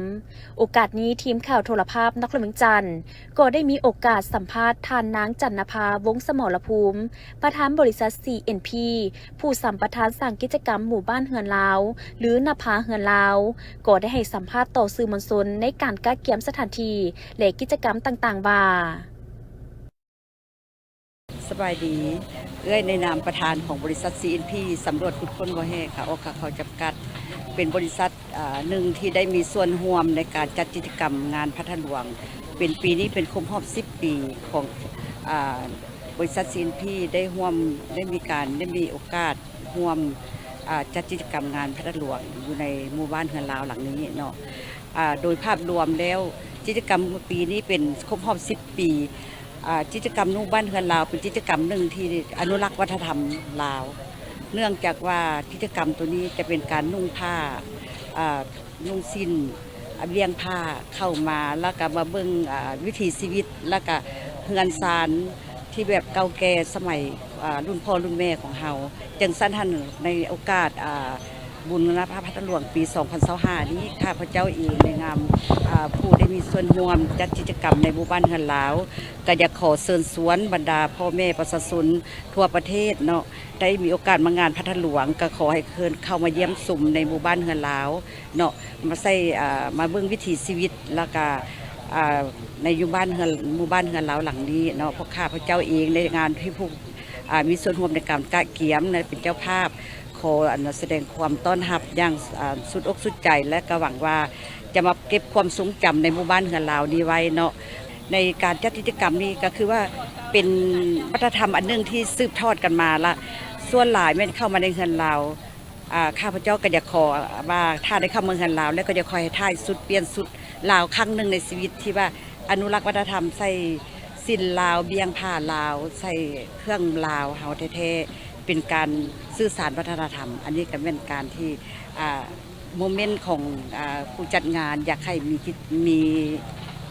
ໂອກາດນີ້ ທີມຂ່າວໂທລະພາບນະຄອນຫຼວງວຽງຈັນ ກໍໄດ້ມີໂອກາດສຳພາດທ່ານນາງ ຈັນນະພາ ວົງສະໝໍລະພູມ ປະທານບໍລິສັດ ຊີເອັນພີ ຜູ້ສຳປະທານສ້າງກິດຈະກຳໝູ່ບ້ານເຮືອນລາວ ຫຼື ນະພາເຮືອນລາວ ກໍໄດ້ໃຫ້ສຳພາດຕໍ່ສື່ມວນຊົນໃນການກະກຽມສະຖານທີ່ ແລະ ກິດຈະກຳຕ່າງໆວ່າ. ສະບາຍດີ. ເອື້ອຍໃນນາມປະທານຂອງບໍລິສັດ ຊີເອັນພີ ສຳຫຼວດຂຸດຄົ້ນບໍ່ແຮ່ຂາອອກຂາເຂົ້າຈຳກັດ ເປັນບໍລິສັດ ອາ ໜຶ່ງທີ່ໄດ້ມີສ່ວນຮ່ວມໃນການຈັດກິດຈະກຳງານພະທາດຫຼວງ ເປັນປີນີ້ເປັນຄົບຮອບສິບປີຂອງ ອາ ບໍລິສັດ ຊີເອັນພີ ໄດ້ຮ່ວມ ໄດ້ມີການ ໄດ້ມີໂອກາດຮ່ວມ ອາ ຈັດກິດຈະກຳງານພະທາດຫຼວງຢູ່ໃນໝູ່ບ້ານເຮືອນລາວຫຼັງນີ້ເນາະ. ອາ ໂດຍພາບລວມແລ້ວ ກິດຈະກຳປີນີ້ເປັນຄົບຮອບສິບປີ. ອາ ກິດຈະກຳໜຸ່ມບ້ານເຮືອນລາວເປັນກິດຈະກຳໜຶ່ງທີ່ອະນຸລັກວັດທະນະທຳລາວ ເນື່ອງຈາກວ່າກິດຈະກຳໂຕນີ້ຈະເປັນການນຸ່ງຜ້າ ອາ ນຸ່ງສິ້ນ ອາ ບ່ຽງຜ້າເຂົ້າມາ ແລ້ວກໍມາເບິ່ງ ອາ ວິຖີຊີວິດ ແລ້ວກໍເຮືອນຊານທີ່ແບບເກົ່າແກ່ສະໄໝ ອາ ລຸ້ນພໍ່ລຸ້ນແມ່ຂອງເຮົາ. ຈັ່ງຊັ້ນຫັ້ນ ໃນໂອກາດ ອາ ບຸນບຸລະນະພາພະທາດຫຼວງປີສອງພັນຊາວຫ້ານີ້ ຂ້າພະເຈົ້າເອງໃນນາມ ອາ ຜູ້ໄດ້ມີສ່ວນຮ່ວມຈັດກິດຈະກຳໃນໝູ່ບ້ານເຮືອນລາວ ກໍຢາກຂໍເຊີນຊວນບັນດາພໍ່ແມ່ປະຊາຊົນທົ່ວປະເທດເນາະ ໄດ້ມີໂອກາດມາງານພະທາດຫຼວງ ກໍຂໍໃຫ້ເຊີນເຂົ້າມາຢ້ຽມຊົມໃນໝູ່ບ້ານເຮືອນລາວເນາະ ມາໃຊ້ ອາ ມາເບິ່ງວິຖີຊີວິດ ແລ້ວກະ ອາ ໃນຢູ່ບ້ານເຮືອນ ໝູ່ບ້ານເຮືອນລາວຫຼັງນີ້ເນາະ. ພວກຂ້າພະເຈົ້າເອງໃນນາມທີ່ຜູ້ ອາ ມີສ່ວນຮ່ວມໃນການກະກຽມ ແລະ ເປັນເຈົ້າພາບ ຂໍ ອັນ ສະແດງຄວາມຕ້ອນຮັບຢ່າງ ອາ ສຸດອົກສຸດໃຈ ແລະ ກໍຫວັງວ່າຈະມາເກັບຄວາມຊົງຈຳໃນໝູ່ບ້ານເຮືອນລາວນີ້ໄວ້ເນາະ. ໃນການຈັດກິດຈະກຳນີ້ກໍຄືວ່າເປັນວັດທະນະທຳອັນໜຶ່ງທີ່ສືບທອດກັນມາລະ ສ່ວນຫຼາຍແມ່ນເຂົ້າມາໃນເຮືອນລາວ. ອາ ຂ້າພະເຈົ້າກໍຢາກຂໍວ່າ ຖ້າໄດ້ເຂົ້າເມືອງເຮືອນລາວແລ້ວ ກໍຢາກຂໍໃຫ້ຖ່າຍຊຸດ ປ່ຽນຊຸດລາວຄັ້ງໜຶ່ງໃນຊີວິດ ທີ່ວ່າອະນຸລັກວັດທະນະທຳ ໃສ່ສິ້ນລາວ ບ່ຽງຜ້າລາວ ໃສ່ເຄື່ອງລາວເຮົາແທ້ໆ ເປັນການສື່ສານວັດທະນະທຳ. ອັນນີ້ກໍແມ່ນການທີ່ ອາ ໂມເມັນຂອງ ອາ ຜູ້ຈັດງານ ຢາກໃຫ້ມີກິດ ມີ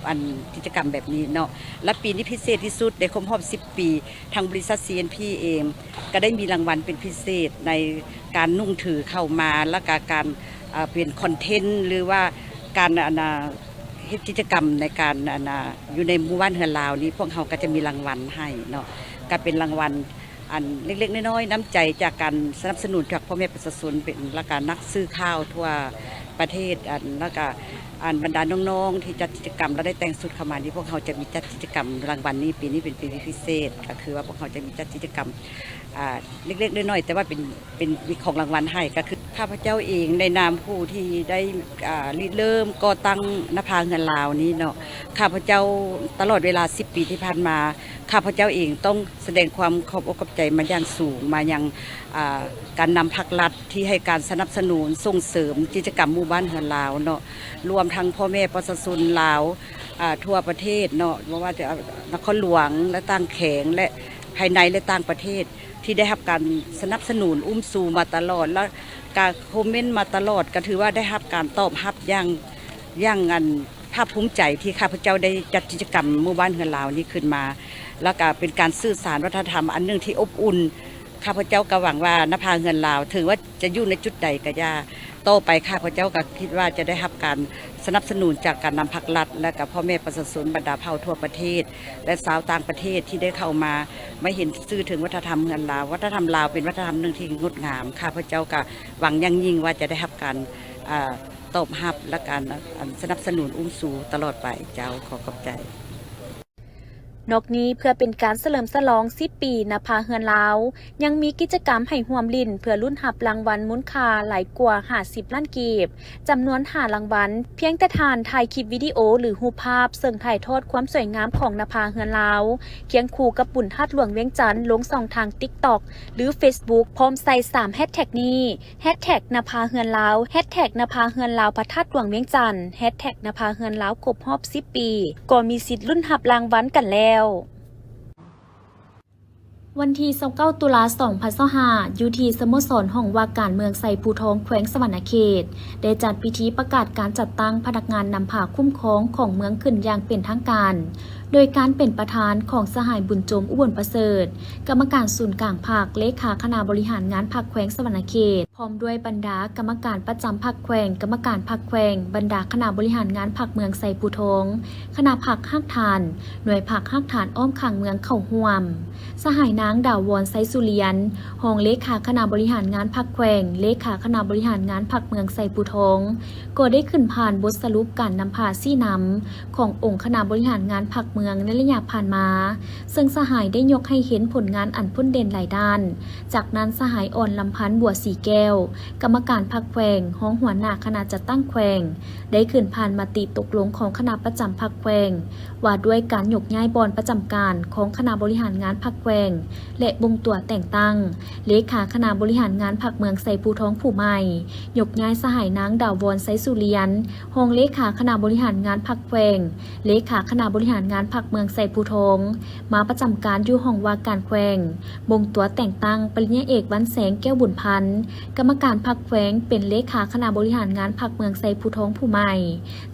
ອັນ ກິດຈະກຳແບບນີ້ເນາະ. ແລະ ປີນີ້ພິເສດທີ່ສຸດ ໄດ້ຄົບຮອບສິບປີ ທາງບໍລິສັດ ຊີເອັນພີ ເອງ ກໍໄດ້ມີລາງວັນເປັນພິເສດໃນການນຸ່ງຖືເຂົ້າມາ ແລ້ວກະການ ເປັນຄອນເທັນ ຫຼືວ່າການ ອັນ ເຮັດກິດຈະກຳໃນການ ອັນ ຢູ່ໃນໝູ່ບ້ານເຮືອນລາວນີ້ ພວກເຮົາກໍຈະມີລາງວັນໃຫ້ເນາະ ກໍເປັນລາງວັນ ອັນເລັກໆນ້ອຍໆ ນ້ຳໃຈຈາກການສະໜັບສະໜູນຈາກພໍ່ແມ່ປະຊາຊົນ ເປັນ ແລ້ວກະນັກສື່ຂ່າວທົ່ວປະເທດ ອັນ ແລ້ວກະ ອັນບັນດານ້ອງໆທີ່ຈັດກິດຈະກຳ ແລ້ວໄດ້ແຕ່ງຊຸດເຂົ້າມານີ້ ພວກເຮົາຈະມີຈັດກິດຈະກຳ ລາງວັນນີ້ ປີນີ້ເປັນປີທີ່ພິເສດ ກໍຄືວ່າພວກເຮົາຈະມີຈັດກິດຈະກຳ ອາ ເລັກໆນ້ອຍໆ ແຕ່ວ່າເປັນ ເປັນ ມີຂອງລາງວັນໃຫ້ ກໍຄືຂ້າພະເຈົ້າເອງໃນນາມຜູ້ທີ່ໄດ້ ອາ ລິເລີ່ມກໍ່ຕັ້ງນະພາເຮືອນລາວນີ້ເນາະ ຂ້າພະເຈົ້າຕະຫຼອດເວລາສິບປີທີ່ຜ່ານມາ ຂ້າພະເຈົ້າເອງຕ້ອງສະແດງຄວາມຂອບອົກຂອບໃຈມາຢ່າງສູງ ມາຍັງ ອາ ການນຳພັກລັດທີ່ໃຫ້ການສະໜັບສະໜູນສົ່ງເສີມກິດຈະກຳໝູ່ບ້ານເຮືອນລາວເນາະ ລວມທັງພໍ່ແມ່ປະຊາຊົນລາວ ອາ ທົ່ວປະເທດເນາະ ບໍ່ວ່າຈະນະຄອນຫຼວງ ແລະ ຕ່າງແຂວງ ແລະ ພາຍໃນ ແລະ ຕ່າງປະເທດ ທີ່ໄດ້ຮັບການສະໜັບສະໜູນອຸ້ມຊູມາຕະຫຼອດ ແລະ ກະຄອມເມັນມາຕະຫຼອດ ກະຖືວ່າໄດ້ຮັບການຕອບຮັບຢ່າງ ຢ່າງ ອັນ ພາກພູມໃຈທີ່ຂ້າພະເຈົ້າໄດ້ຈັດກິດຈະກຳໝູ່ບ້ານເຮືອນລາວນີ້ຂຶ້ນມາ ແລ້ວກະເປັນການສື່ສານວັດທະນະທຳອັນໜຶ່ງທີ່ອົບອຸ່ນ. ຂ້າພະເຈົ້າກໍຫວັງວ່ານະພາເຮືອນລາວ ເຖິງວ່າຈະຢູ່ໃນຈຸດໃດກໍຢ່າ ຕໍ່ໄປຂ້າພະເຈົ້າກໍຄິດວ່າຈະໄດ້ຮັບການສະໜັບສະໜູນຈາກການນຳພັກລັດ ແລະ ກະພໍ່ແມ່ປະຊາຊົນບັນດາເຜົ່າທົ່ວປະເທດ ແລະ ຊາວຕ່າງປະເທດທີ່ໄດ້ເຂົ້າມາ ມາເຫັນຊື່ເຖິງວັດທະນະທຳເຮືອນລາວ. ວັດທະນະທຳລາວເປັນວັດທະນະທຳໜຶ່ງທີ່ງົດງາມ. ຂ້າພະເຈົ້າກໍຫວັງຢ່າງຍິ່ງວ່າຈະໄດ້ຮັບການ ອາ ຕອບຮັບ ແລະ ການ ອາ ສະໜັບສະໜູນອຸ້ມຊູຕະຫຼອດໄປ. ເຈົ້າ ຂໍຂອບໃຈ. ນອກນີ້ເພື່ອເປັນການສະເຫຼີມສະຫຼອງສິບປີນະພາເຮືອນລາວ ຍັງມີກິດຈະກຳໃຫ້ຮ່ວມຫຼິ້ນເພື່ອລຸ້ນຮັບລາງວັນມູນຄ່າຫຼາຍກວ່າຫ້າສິບລ້ານກີບ ຈຳນວນຫ້າລາງວັນ ພຽງແຕ່ທ່ານຖ່າຍຄລິບວິດີໂອ ຫຼື ຮູບພາບເຊິ່ງຖ່າຍທອດຄວາມສວຍງາມຂອງນະພາເຮືອນລາວ ຄຽງຄູ່ກັບບຸນທາດຫຼວງວຽງຈັນ ລົງຊ່ອງທາງ TikTok ຫຼື Facebook ພ້ອມໃສ່ສາມແຮັດແທັກນີ້ ແຮັດແທັກນະພາເຮືອນລາວ, ແຮັດແທັກນະພາເຮືອນລາວພະທາດຫຼວງວຽງຈັນ, ແຮັດແທັກນະພາເຮືອນລາວຄົບຮອບສິບປີ ກໍມີສິດລຸ້ນຮັບລາງວັນກັນແລ້ວ. ວັນທີຊາວເກົ້າ ຕຸລາ ສອງພັນຊາວຫ້າ ຢູ່ທີ່ສະໂມສອນຫ້ອງວ່າການເມືອງໄຊພູທອງ ແຂວງສະຫວັນນະເຂດ ໄດ້ຈັດພິທີປະກາດການຈັດຕັ້ງພະນັກງານນຳພາຄຸ້ມຄອງຂອງເມືອງຂຶ້ນຢ່າງເປັນທາງການ ໂດຍການເປັນປະທານຂອງສະຫາຍ ບຸນຈົມ ອຸບົນປະເສີດ ກຳມະການສູນກາງພັກ, ເລຂາຄະນະບໍລິຫານງານພັກແຂວງສະຫວັນນະເຂດ ພ້ອມດ້ວຍບັນດາກຳມະການປະຈຳພັກແຂວງ, ກຳມະການພັກແຂວງ, ບັນດາຄະນະບໍລິຫານງານພັກເມືອງໄຊພູທອງ, ຄະນະພັກຮາກຖານ, ໜ່ວຍພັກຮາກຖານອ້ອມຂ້າງເມືອງເຂົ້າຮ່ວມ. ສະຫາຍນາງ ດາວອນ ໄຊສຸລຽນ ຮອງເລຂາຄະນະບໍລິຫານງານພັກແຂວງ, ເລຂາຄະນະບໍລິຫານງານພັກເມືອງໄຊພູທອງ ກໍໄດ້ຂຶ້ນຜ່ານບົດສະຫຼຸບການນຳພາຊີ້ນຳຂອງອົງຄະນະບໍລິຫານງານພັກເມືອງໃນໄລຍະຜ່ານມາ, ເຊິ່ງສະຫາຍໄດ້ຍົກໃຫ້ເຫັນຜົນງານອັນພົ້ນເດັ່ນຫຼາຍດ້ານ. ຈາກນັ້ນ ສະຫາຍ ອ່ອນລຳພັນ ບົວສີແກ້ ວ, ກຳມະການພັກແຂວງ, ຮອງຫົວໜ້າຄະນະຈັດຕັ້ງແຂວງ ໄດ້ຂຶ້ນຜ່ານມະຕິຕົກລົງຂອງຄະນະປະຈຳພັກແຂວງ ວ່າດ້ວຍການຍົກຍ້າຍບ່ອນປະຈຳການຂອງຄະນະບໍລິຫານງານພັກແຂວງ ແລະ ບົ່ງຕົວແຕ່ງຕັ້ງເລຂາຄະນະບໍລິຫານງານພັກເມືອງໄຊພູທອງຜູ້ໃໝ່, ຍົກຍ້າຍສະຫາຍນາງ ດາວອນ ໄຊສຸລຽນ ຮອງເລຂາຄະນະບໍລິຫານງານພັກແຂວງ, ເລຂາຄະນະບໍລິຫານງານພັກເມືອງໄຊພູທອງ ມາປະຈຳການຢູ່ຫ້ອງວ່າການແຂວງ, ບົ່ງຕົວແຕ່ງຕັ້ງປະລິນຍາເອກ ວັນແສງ ແກ້ວບຸນພັນ ກຳມະການພັກແຂວງ ເປັນເລຂາຄະນະບໍລິຫານງານພັກເມືອງໄຊພູທອງຜູ້ໃໝ່.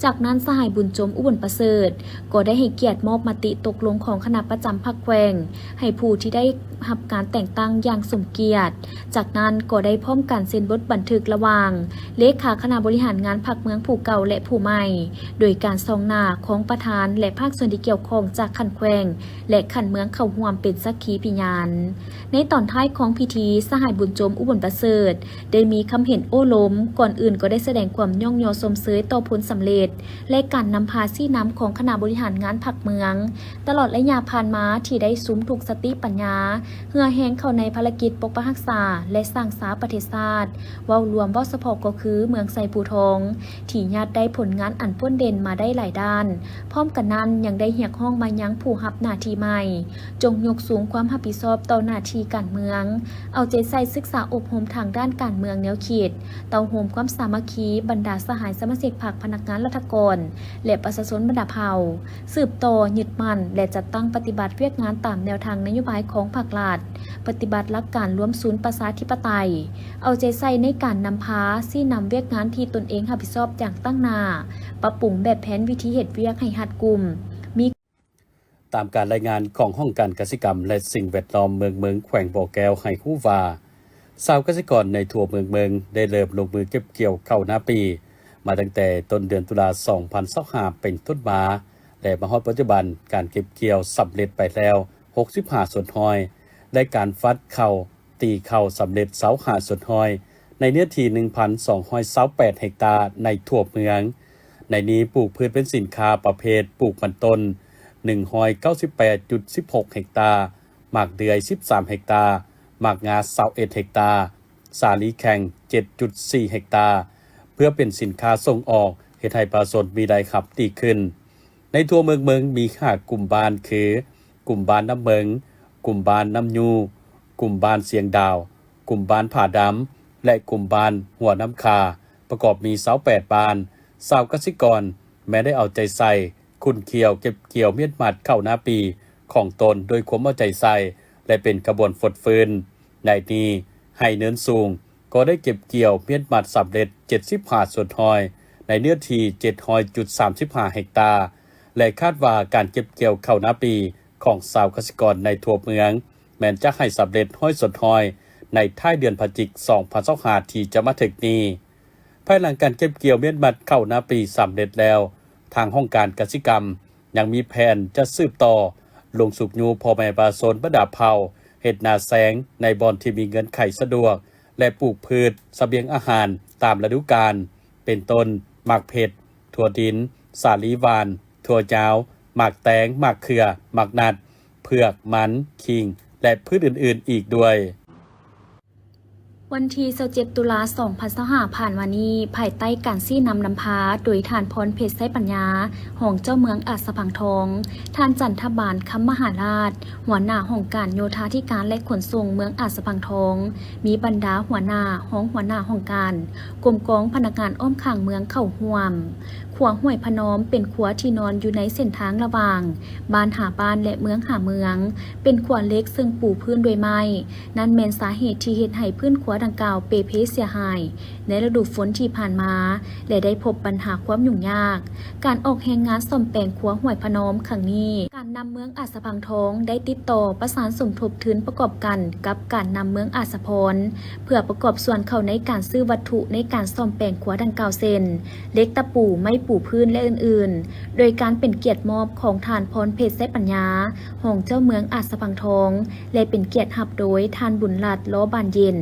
ຈາກນັ້ນ ສະຫາຍ ບຸນຈົມ ອຸບົນປະເສີດ ກໍໄດ້ໃຫ້ກຽດມອບມະຕິຕົກລົງຂອງຄະນະປະຈຳພັກແຂວງ ໃຫ້ຜູ້ທີ່ໄດ້ຮັບການແຕ່ງຕັ້ງຢ່າງສົມກຽດ. ຈາກນັ້ນກໍໄດ້ພ້ອມກັນເຊັນບົດບັນທຶກລະຫວ່າງເລຂາຄະນະບໍລິຫານງານພັກເມືອງຜູ້ເກົ່າ ແລະ ຜູ້ໃໝ່, ໂດຍການສ່ອງໜ້າຂອງປະທານ ແລະ ພາກສ່ວນທີ່ກ່ຽວຂ້ອງຈາກຂັ້ນແຂວງ ແລະ ຂັ້ນເມືອງເຂົ້າຮ່ວມເປັນສັກຂີພະຍານ. ໃນຕອນທ້າຍຂອງພິທີ, ສະຫາຍ ບຸນຈົມ ອຸບົນປະເສີດ ໄດ້ມີຄຳເຫັນໂອ້ລົມ, ກ່ອນອື່ນກໍໄດ້ສະແດງຄວາມຍ້ອງຍໍຊົມເຊີຍຕໍ່ຜົນສຳເລັດ ແລະ ການນຳພາຊີ້ນຳຂອງຄະນະບໍລິຫານງານພັກເມືອງ ຕະຫຼອດໄລຍະຜ່ານມາທີ່ໄດ້ສຸມທຸກສະຕິປັນຍາ ເຫື່ອແຮງເຂົ້າໃນພາລະກິດປົກປັກຮັກສາ ແລະ ສ້າງສາປະເທດຊາດ, ເວົ້າລວມ, ເວົ້າສະເພາະກໍຄືເມືອງໄຊພູທອງ ທີ່ຍາດໄດ້ຜົນງານອັນໂພ້ນເດັ່ນມາໄດ້ຫຼາຍດ້ານ. ພ້ອມກັນນັ້ນຍັງໄດ້ຮຽກຮ້ອງມາຍັງຜູ້ຮັບໜ້າທີ່ໃໝ່ ຈົ່ງຍົກສູງຄວາມຮັບຜິດຊອບຕໍ່ໜ້າທີ່ການເມືອງ, ເອົາໃຈໃສ່ສຶກສາອົບຮົມທາງດ້ານການເມືອງແນວຄິດ, ເຕົ້າໂຮມຄວາມສາມັກຄີບັນດາສະຫາຍສະມາຊິກພັກ, ພະນັກງານລັດຖະກອນ ແລະ ປະຊາຊົນບັນດາເຜົ່າ, ສືບຕໍ່ຍຶດໝັ້ນ ແລະ ຈັດຕັ້ງປະຕິບັດວຽກງານຕາມແນວທາງນະໂຍບາຍຂອງພັກລັດ, ປະຕິບັດຫຼັກການລວມສູນປະຊາທິປະໄຕ, ເອົາໃຈໃສ່ໃນການນຳພາຊີ້ນຳວຽກງານທີ່ຕົນເອງຮັບຜິດຊອບຢ່າງຕັ້ງໜ້າ, ປັບປຸງແບບແຜນວິທີເຮັດວຽກໃຫ້ຮັດກຸມ, ມີ ຕາມການລາຍງານຂອງຫ້ອງການກະສິກຳ ແລະ ສິ່ງແວດລ້ອມເມືອງເມິງ ແຂວງບໍ່ແກ້ວ ໃຫ້ຮູ້ວ່າ ຊາວກະສິກອນໃນທົ່ວເມືອງເມິງ ໄດ້ເລີ່ມລົງມືເກັບກ່ຽວເຂົ້ານາປີ ມາຕັ້ງແຕ່ຕົ້ນເດືອນຕຸລາ ສອງພັນຊາວຫ້າ ເປັນຕົ້ນມາ ແລະ ມາຮອດປັດຈຸບັນ ການເກັບກ່ຽວສຳເລັດໄປແລ້ວ ຫົກສິບຫ້າສ່ວນຮ້ອຍ ແລະ ການຝັດເຂົ້າ ຕີເຂົ້າສຳເລັດ ຊາວຫ້າສ່ວນຮ້ອຍ ໃນເນື້ອທີ່ ໜຶ່ງພັນສອງຮ້ອຍຊາວແປດເຮັກຕາ ໃນທົ່ວເມືອງ. ໃນນີ້ປູກພືດເປັນສິນຄ້າປະເພດປູກມັນຕົ້ນ ໜຶ່ງຮ້ອຍເກົ້າສິບແປດຈຸດສິບຫົກເຮັກຕາ, ໝາກເດືອຍ ສິບສາມເຮັກຕາ, ໝາກງາ ຊາວເອັດເຮັກຕາ, ສາລີແຂງ ເຈັດຈຸດສີ່ເຮັກຕາ ເພື່ອເປັນສິນຄ້າສົ່ງອອກ, ເຮັດໃຫ້ປະຊາຊົນມີລາຍຮັບດີຂຶ້ນ. ໃນທົ່ວເມືອງເມິງມີຫ້າກຸ່ມບ້ານ ຄື ກຸ່ມບ້ານນ້ຳເມິງ, ກຸ່ມບ້ານນ້ຳຍູ້, ກຸ່ມບ້ານຊຽງດາວ, ກຸ່ມບ້ານຜາດຳ ແລະ ກຸ່ມບ້ານຫົວນ້ຳຄາ ປະກອບມີຊາວແປດບ້ານ. ຊາວກະສິກອນແມ່ນໄດ້ເອົາໃຈໃສ່ຂຸ້ນຂ້ຽວເກັບກ່ຽວມຽດມັດເຂົ້ານາປີຂອງຕົນດ້ວຍຄວາມເອົາໃຈໃສ່ ແລະ ເປັນຂະບວນຟົດຟື້ນ. ໃນນີ້ ໄຮ່ເນີນສູງກໍໄດ້ເກັບກ່ຽວມຽດມັດສຳເລັດ ເຈັດສິບຫ້າສ່ວນຮ້ອຍ ໃນເນື້ອທີ່ ເຈັດຮ້ອຍຈຸດສາມສິບຫ້າເຮັກຕາ ແລະ ຄາດວ່າການເກັບກ່ຽວເຂົ້ານາປີ ຂອງຊາວກະສິກອນໃນທົ່ວເມືອງ ແມ່ນຈະໃຫ້ສຳເລັດຮ້ອຍສ່ວນຮ້ອຍ ໃນທ້າຍເດືອນພະຈິກ ສອງພັນຊາວຫ້າ ທີ່ຈະມາເຖິງນີ້. ພາຍຫຼັງການເກັບກ່ຽວມຽດມັດເຂົ້ານາປີສຳເລັດແລ້ວ, ທາງຫ້ອງການກະສິກຳຍັງມີແຜນຈະສືບຕໍ່ລົງຊຸກຍູ້ພໍ່ແມ່ປະຊາຊົນບັນດາເຜົ່າ ເຮັດນາແຊງໃນບ່ອນທີ່ມີເງື່ອນໄຂສະດວກ ແລະ ປູກພືດສະບຽງອາຫານຕາມລະດູການ ເປັນຕົ້ນ ໝາກເຜັດ, ຖົ່ວດິນ, ສາລີຫວານ, ຖົ່ວຍາວ, ໝາກແຕງ, ໝາກເຂືອ, ໝາກນັດ, ເຜືອກ, ມັນ, ຂີງ ແລະ ພືດອື່ນໆອີກດ້ວຍ. ວັນທີຊາວເຈັດ ຕຸລາ ສອງພັນຊາວຫ້າ ຜ່ານມານີ້, ພາຍໃຕ້ການຊີ້ນຳນຳພາໂດຍທ່ານ ພອນເພັດ ໄຊປັນຍາ ຮອງເຈົ້າເມືອງອາດສະພັງທອງ, ທ່ານ ຈັນທະບານ ຄຳມະຫາລາດ ຫົວໜ້າຫ້ອງການໂຍທາທິການ ແລະ ຂົນສົ່ງເມືອງອາດສະພັງທອງ, ມີບັນດາຫົວໜ້າ, ຮອງຫົວໜ້າຫ້ອງການ, ກົມກອງພະນັກງານອ້ອມຂ້າງເມືອງເຂົ້າຮ່ວມ. ຂົວຫ້ວຍພະນອມເປັນຂົວທີ່ນອນຢູ່ໃນເສັ້ນທາງລະຫວ່າງບ້ານຫາບ້ານ ແລະ ເມືອງຫາເມືອງ, ເປັນຂົວເຫຼັກເຊິ່ງປູພື້ນດ້ວຍໄມ້. ນັ້ນແມ່ນສາເຫດທີ່ເຮັດໃຫ້ພື້ນຂົວດັ່ງກ່າວເປ່ເພເສຍຫາຍໃນລະດູຝົນທີ່ຜ່ານມາ ແລະ ໄດ້ພົບບັນຫາຄວາມຫຍຸ້ງຍາກ. ການອອກແຮງງານສ້ອມແປງຂົວຫ້ວຍພະນອມຄັ້ງນີ້, ການນຳເມືອງອາດສະພັງທອງໄດ້ຕິດຕໍ່ປະສານສົມທົບທຶນປະກອບກັນກັບການນຳເມືອງອາດສະພອນ ເພື່ອປະກອບສ່ວນເຂົ້າໃນການຊື້ວັດຖຸໃນການສ້ອມແປງຂົວດັ່ງກ່າວ ເຊັ່ນ ເຫຼັກ, ຕະປູ, ໄມ້ ປູພື້ນ ແລະ ອື່ນໆ, ໂດຍການເປັນກຽດມອບຂອງທ່ານ ພອນເພັດ ໄຊປັນຍາ ຮອງເຈົ້າເມືອງອາດສະພັງທອງ ແລະ ເປັນກຽດຮັບໂດຍທ່ານ ບຸນລັດ ລໍບານເຢັນ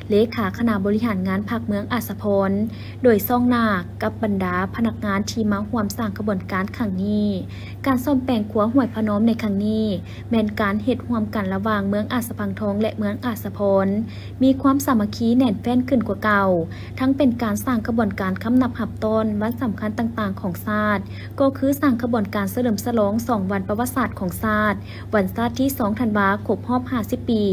ເລຂາຄະນະບໍລິຫານງານພັກເມືອງອາດສະພອນ ໂດຍຊ່ອງໜ້າກັບບັນດາພະນັກງານທີ່ມາຮ່ວມສ້າງຂະບວນການຄັ້ງນີ້. ການສ້ອມແປງຂົວຫ້ວຍພະນອມໃນຄັ້ງນີ້ ແມ່ນການເຮັດຮ່ວມກັນລະຫວ່າງເມືອງອາດສະພັງທອງ ແລະ ເມືອງອາດສະພອນ ມີຄວາມສາມັກຄີແໜ້ນແຟ້ນຂຶ້ນກວ່າເກົ່າ, ທັງເປັນການສ້າງຂະບວນການຄຳນັບຮັບຕ້ອນວັນສຳຄັນຕ່າງໆຂອງຊາດ, ກໍຄືສ້າງຂະບວນການສະເຫຼີມສະຫຼອງສອງວັນປະຫວັດສາດຂອງຊາດ, ວັນຊາດທີສອງທັນວາຄົບຮອບຫ້າສິບປີ,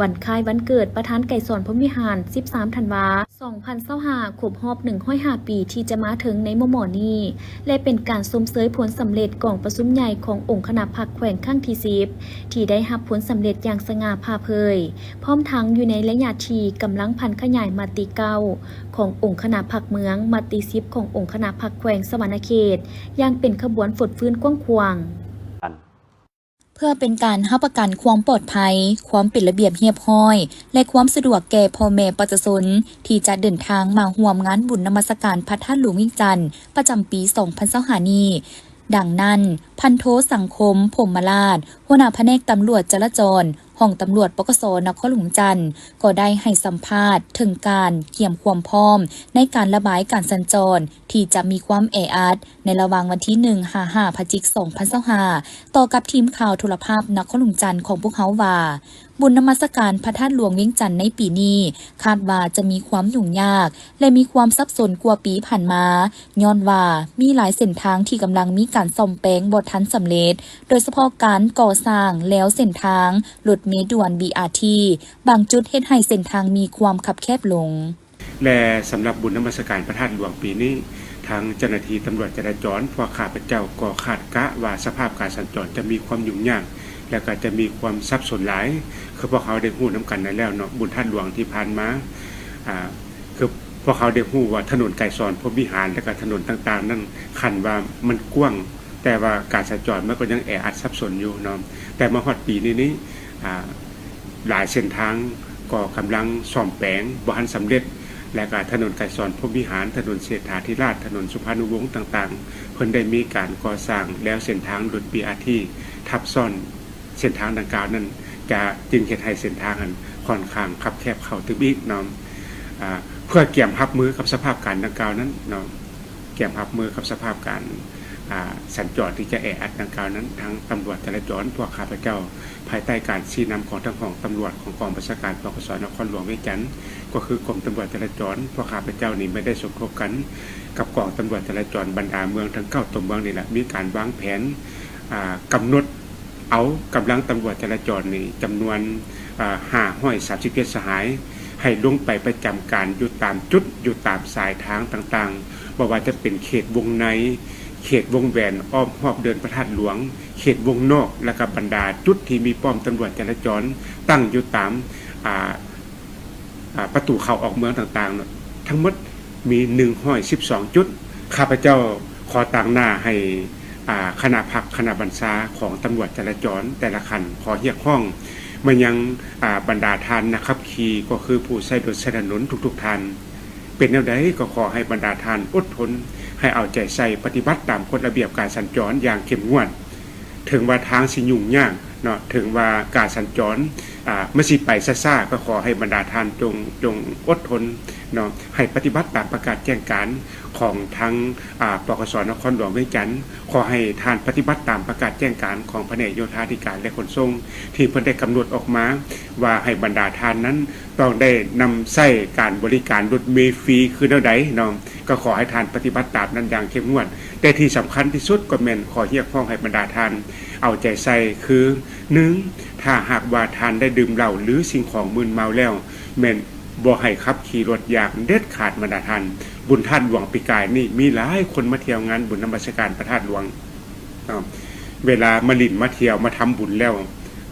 ວັນຄ້າຍວັນເກີດປະທານໄກສອນ ພົມວິຫານ ສິບສາມທັນວາ ສອງພັນຊາວຫ້າ ຄົບຮອບໜຶ່ງຮ້ອຍຫ້າປີທີ່ຈະມາເຖິງໃນມໍ່ໆນີ້ ແລະ ເປັນການຊົມເຊີຍຜົນສຳເລັດກອງປະຊຸມໃຫຍ່ຂອງອົງຄະນະພັກແຂວງຄັ້ງທີສິບ ທີ່ໄດ້ຮັບຜົນສຳເລັດຢ່າງສະຫງ່າຜ່າເຜີຍ, ພ້ອມທັງຢູ່ໃນໄລຍະທີ່ກຳລັງຜັນຂະຫຍາຍມະຕິເກົ້າຂອງອົງຄະນະພັກເມືອງ, ມະຕິສິບຂອງອົງຄະນະພັກແຂວງສະຫວັນນະເຂດ ຢ່າງເປັນຂະບວນຟົດຟື້ນກວ້າງຂວາງ. ເພື່ອເປັນການຮັບປະກັນຄວາມປອດໄພ, ຄວາມເປັນລະບຽບຮຽບຮ້ອຍ ແລະ ຄວາມສະດວກແກ່ພໍ່ແມ່ປະຊາຊົນທີ່ຈະເດີນທາງມາຮ່ວມງານບຸນນະມັດສະການພະທາດຫຼວງວຽງຈັນ ປະຈຳປີສອງພັນຊາວຫ້ານີ້, ດັ່ງນັ້ນ, ພັນໂທ ສັງຄົມ ພົມມະລາດ ຫົວໜ້າພະແນກຕຳຫຼວດຈະລາຈອນ ຫ້ອງຕຳຫຼວດ ປກສ ນະຄອນຫຼວງວຽງຈັນ ກໍໄດ້ໃຫ້ສຳພາດເຖິງການກຽມຄວາມພ້ອມໃນການລະບາຍການສັນຈອນ ທີ່ຈະມີຄວາມແອອັດໃນລະຫວ່າງວັນທີໜຶ່ງຫາຫ້າພະຈິກສອງພັນຊາວຫ້າ ຕໍ່ກັບທີມຂ່າວໂທລະພາບນະຄອນຫຼວງວຽງຈັນຂອງພວກເຮົາວ່າ, ບຸນນະມັດສະການພະທາດຫຼວງວຽງຈັນໃນປີນີ້ ຄາດວ່າຈະມີຄວາມຫຍຸ້ງຍາກ ແລະ ມີຄວາມສັບສົນກວ່າປີຜ່ານມາ, ຍ້ອນວ່າມີຫຼາຍເສັ້ນທາງທີ່ກຳລັງມີການສ້ອມແປງບໍ່ທັນສຳເລັດ, ໂດຍສະເພາະການກໍ່ສ້າງແລວເສັ້ນທາງລົດເມດ່ວນ ບີອາທີ ບາງຈຸດເຮັດໃຫ້ເສັ້ນທາງມີຄວາມຄັບແຄບລົງ. ແລະ ສຳລັບບຸນນະມັດສະການພະທາດຫຼວງປີນີ້, ທາງເຈົ້າໜ້າທີ່ຕຳຫຼວດຈະລາຈອນ ພວກຂ້າພະເຈົ້າກໍຄາດກະວ່າສະພາບການສັນຈອນຈະມີຄວາມຫຍຸ້ງຍາກ ແລະ ກໍຈະມີຄວາມສັບສົນຫຼາຍ. ຄືພວກເຮົາໄດ້ຮູ້ນຳກັນນັ້ນແລ້ວເນາະ, ບຸນທາດຫຼວງທີ່ຜ່ານມາ, ອາ, ຄືພວກເຮົາໄດ້ຮູ້ວ່າຖະໜົນໄກສອນ ພົມວິຫານ ແລະ ກໍຖະໜົນຕ່າງໆນັ້ນ, ຄັນວ່າມັນກວ້າງ, ແຕ່ວ່າການສັນຈອນມັນກໍຍັງແອອັດສັບສົນຢູ່ເນາະ. ແຕ່ມາຮອດປີນີ້ນີ້, ອາ, ຫຼາຍເສັ້ນທາງກໍກຳລັງສ້ອມແປງບໍ່ທັນສຳເລັດ, ແລະ ກະຖະໜົນໄກສອນ ພົມວິຫານ, ຖະໜົນເສດຖາທິລາດ, ຖະໜົນສຸພານຸວົງຕ່າງໆ, ເພິ່ນໄດ້ມີການກໍ່ສ້າງແລວເສັ້ນທາງລົດ ບີອາທີ ທັບຊ້ອນເສັ້ນທາງດັ່ງກ່າວນັ້ນ, ຈະຈຶ່ງເຮັດໃຫ້ເສັ້ນທາງຫັ້ນຂ້ອນຂ້າງຄັບແຄບເຂົ້າຕື່ມອີກເນາະ. ອາ, ເພື່ອກຽມຮັບມືກັບສະພາບການດັ່ງກ່າວນັ້ນເນາະ, ກຽມຮັບມືກັບສະພາບການ, ອາ, ສັນຈອນທີ່ຈະແອອັດດັ່ງກ່າວນັ້ນ, ທາງຕຳຫຼວດຈະລາຈອນ ພວກຂ້າພະເຈົ້າ ພາຍໃຕ້ການຊີ້ນຳຂອງທາງຫ້ອງຕຳຫຼວດຂອງກອງບັນຊາການ ປກສ ນະຄອນຫຼວງວຽງຈັນ, ກໍຄືກົມຕຳຫຼວດຈະລາຈອນ, ພວກຂ້າພະເຈົ້ານີ້ແມ່ນໄດ້ສົມທົບກັນກັບກອງຕຳຫຼວດຈະລາຈອນບັນດາເມືອງທັງເກົ້າຕົວເມືອງນີ້ແຫຼະ, ມີການວາງແຜນ, ອາ, ກຳນົດເອົາກຳລັງຕຳຫຼວດຈະລາຈອນນີ້ຈຳນວນ, ອາ, ຫ້າຮ້ອຍສາມສິບເຈັດສະຫາຍ ໃຫ້ລົງໄປປະຈຳການຢູ່ຕາມຈຸດ, ຢູ່ຕາມສາຍທາງຕ່າງໆ, ບໍ່ວ່າຈະເປັນເຂດວົງໃນ, ເຂດວົງແຫວນອ້ອມຮອບເດີ່ນພະທາດຫຼວງ, ເຂດວົງນອກ ແລະ ກະບັນດາຈຸດທີ່ມີປ້ອມຕຳຫຼວດຈະລາຈອນຕັ້ງຢູ່ຕາມ, ອາ, ອາ, ປະຕູເຂົ້າອອກເມືອງຕ່າງໆ ທັງໝົດມີໜຶ່ງຮ້ອຍສິບສອງຈຸດ. ຂ້າພະເຈົ້າຂໍຕາງໜ້າໃຫ້, ອາ, ຄະນະພັກ, ຄະນະບັນຊາຂອງຕຳຫຼວດຈະລາຈອນແຕ່ລະຂັ້ນ ຂໍຮຽກຮ້ອງມາຍັງ, ອາ, ບັນດາທ່ານນັກຂັບຂີ່, ກໍຄືຜູ້ໃຊ້ລົດໃຊ້ຖະໜົນທຸກໆທ່ານ, ເປັນແນວໃດກໍຂໍໃຫ້ບັນດາທ່ານອົດທົນ, ໃຫ້ເອົາໃຈໃສ່ປະຕິບັດຕາມກົດລະບຽບການສັນຈອນຢ່າງເຂັ້ມງວດ. ເຖິງວ່າທາງຊິຫຍຸ້ງຍາກເນາະ, ເຖິງວ່າການສັນຈອນ, ອາ, ມັນຊິໄປຊ້າໆ, ກໍຂໍໃຫ້ບັນດາທ່ານຈົ່ງ, ຈົ່ງອົດທົນເນາະ, ໃຫ້ປະຕິບັດຕາມປະກາດແຈ້ງການຂອງທາງ, ອາ, ປກສ ນະຄອນຫຼວງວຽງຈັນ. ຂໍໃຫ້ທ່ານປະຕິບັດຕາມປະກາດແຈ້ງການຂອງພະແນກໂຍທາທິການ ແລະ ຂົນສົ່ງ ທີ່ເພິ່ນໄດ້ກຳນົດອອກມາ ວ່າໃຫ້ບັນດາທ່ານນັ້ນ ຕ້ອງໄດ້ນຳໃຊ້ການບໍລິການລົດເມຟຣີຄືແນວໃດເນາະ, ກໍຂໍໃຫ້ທ່ານປະຕິບັດຕາມນັ້ນຢ່າງເຂັ້ມງວດ. ແຕ່ທີ່ສຳຄັນທີ່ສຸດກໍແມ່ນຂໍຮຽກຮ້ອງໃຫ້ບັນດາທ່ານເອົາໃຈໃສ່ ຄື ໜຶ່ງ ຖ້າຫາກວ່າທ່ານໄດ້ດື່ມເຫຼົ້າ ຫຼື ສິ່ງຂອງມຶນເມົາແລ້ວ ແມ່ນບໍ່ໃຫ້ຂັບຂີ່ລົດຢ່າງເດັດຂາດບັນດາທ່ານ. ບຸນທາດຫຼວງປີກາຍນີ້ມີຫຼາຍຄົນມາທ່ຽວງານບຸນນະມັດສະການພະທາດຫຼວງ. ເນາະ ເວລາມາຫຼິ້ນມາທ່ຽວມາທຳບຸນແລ້ວ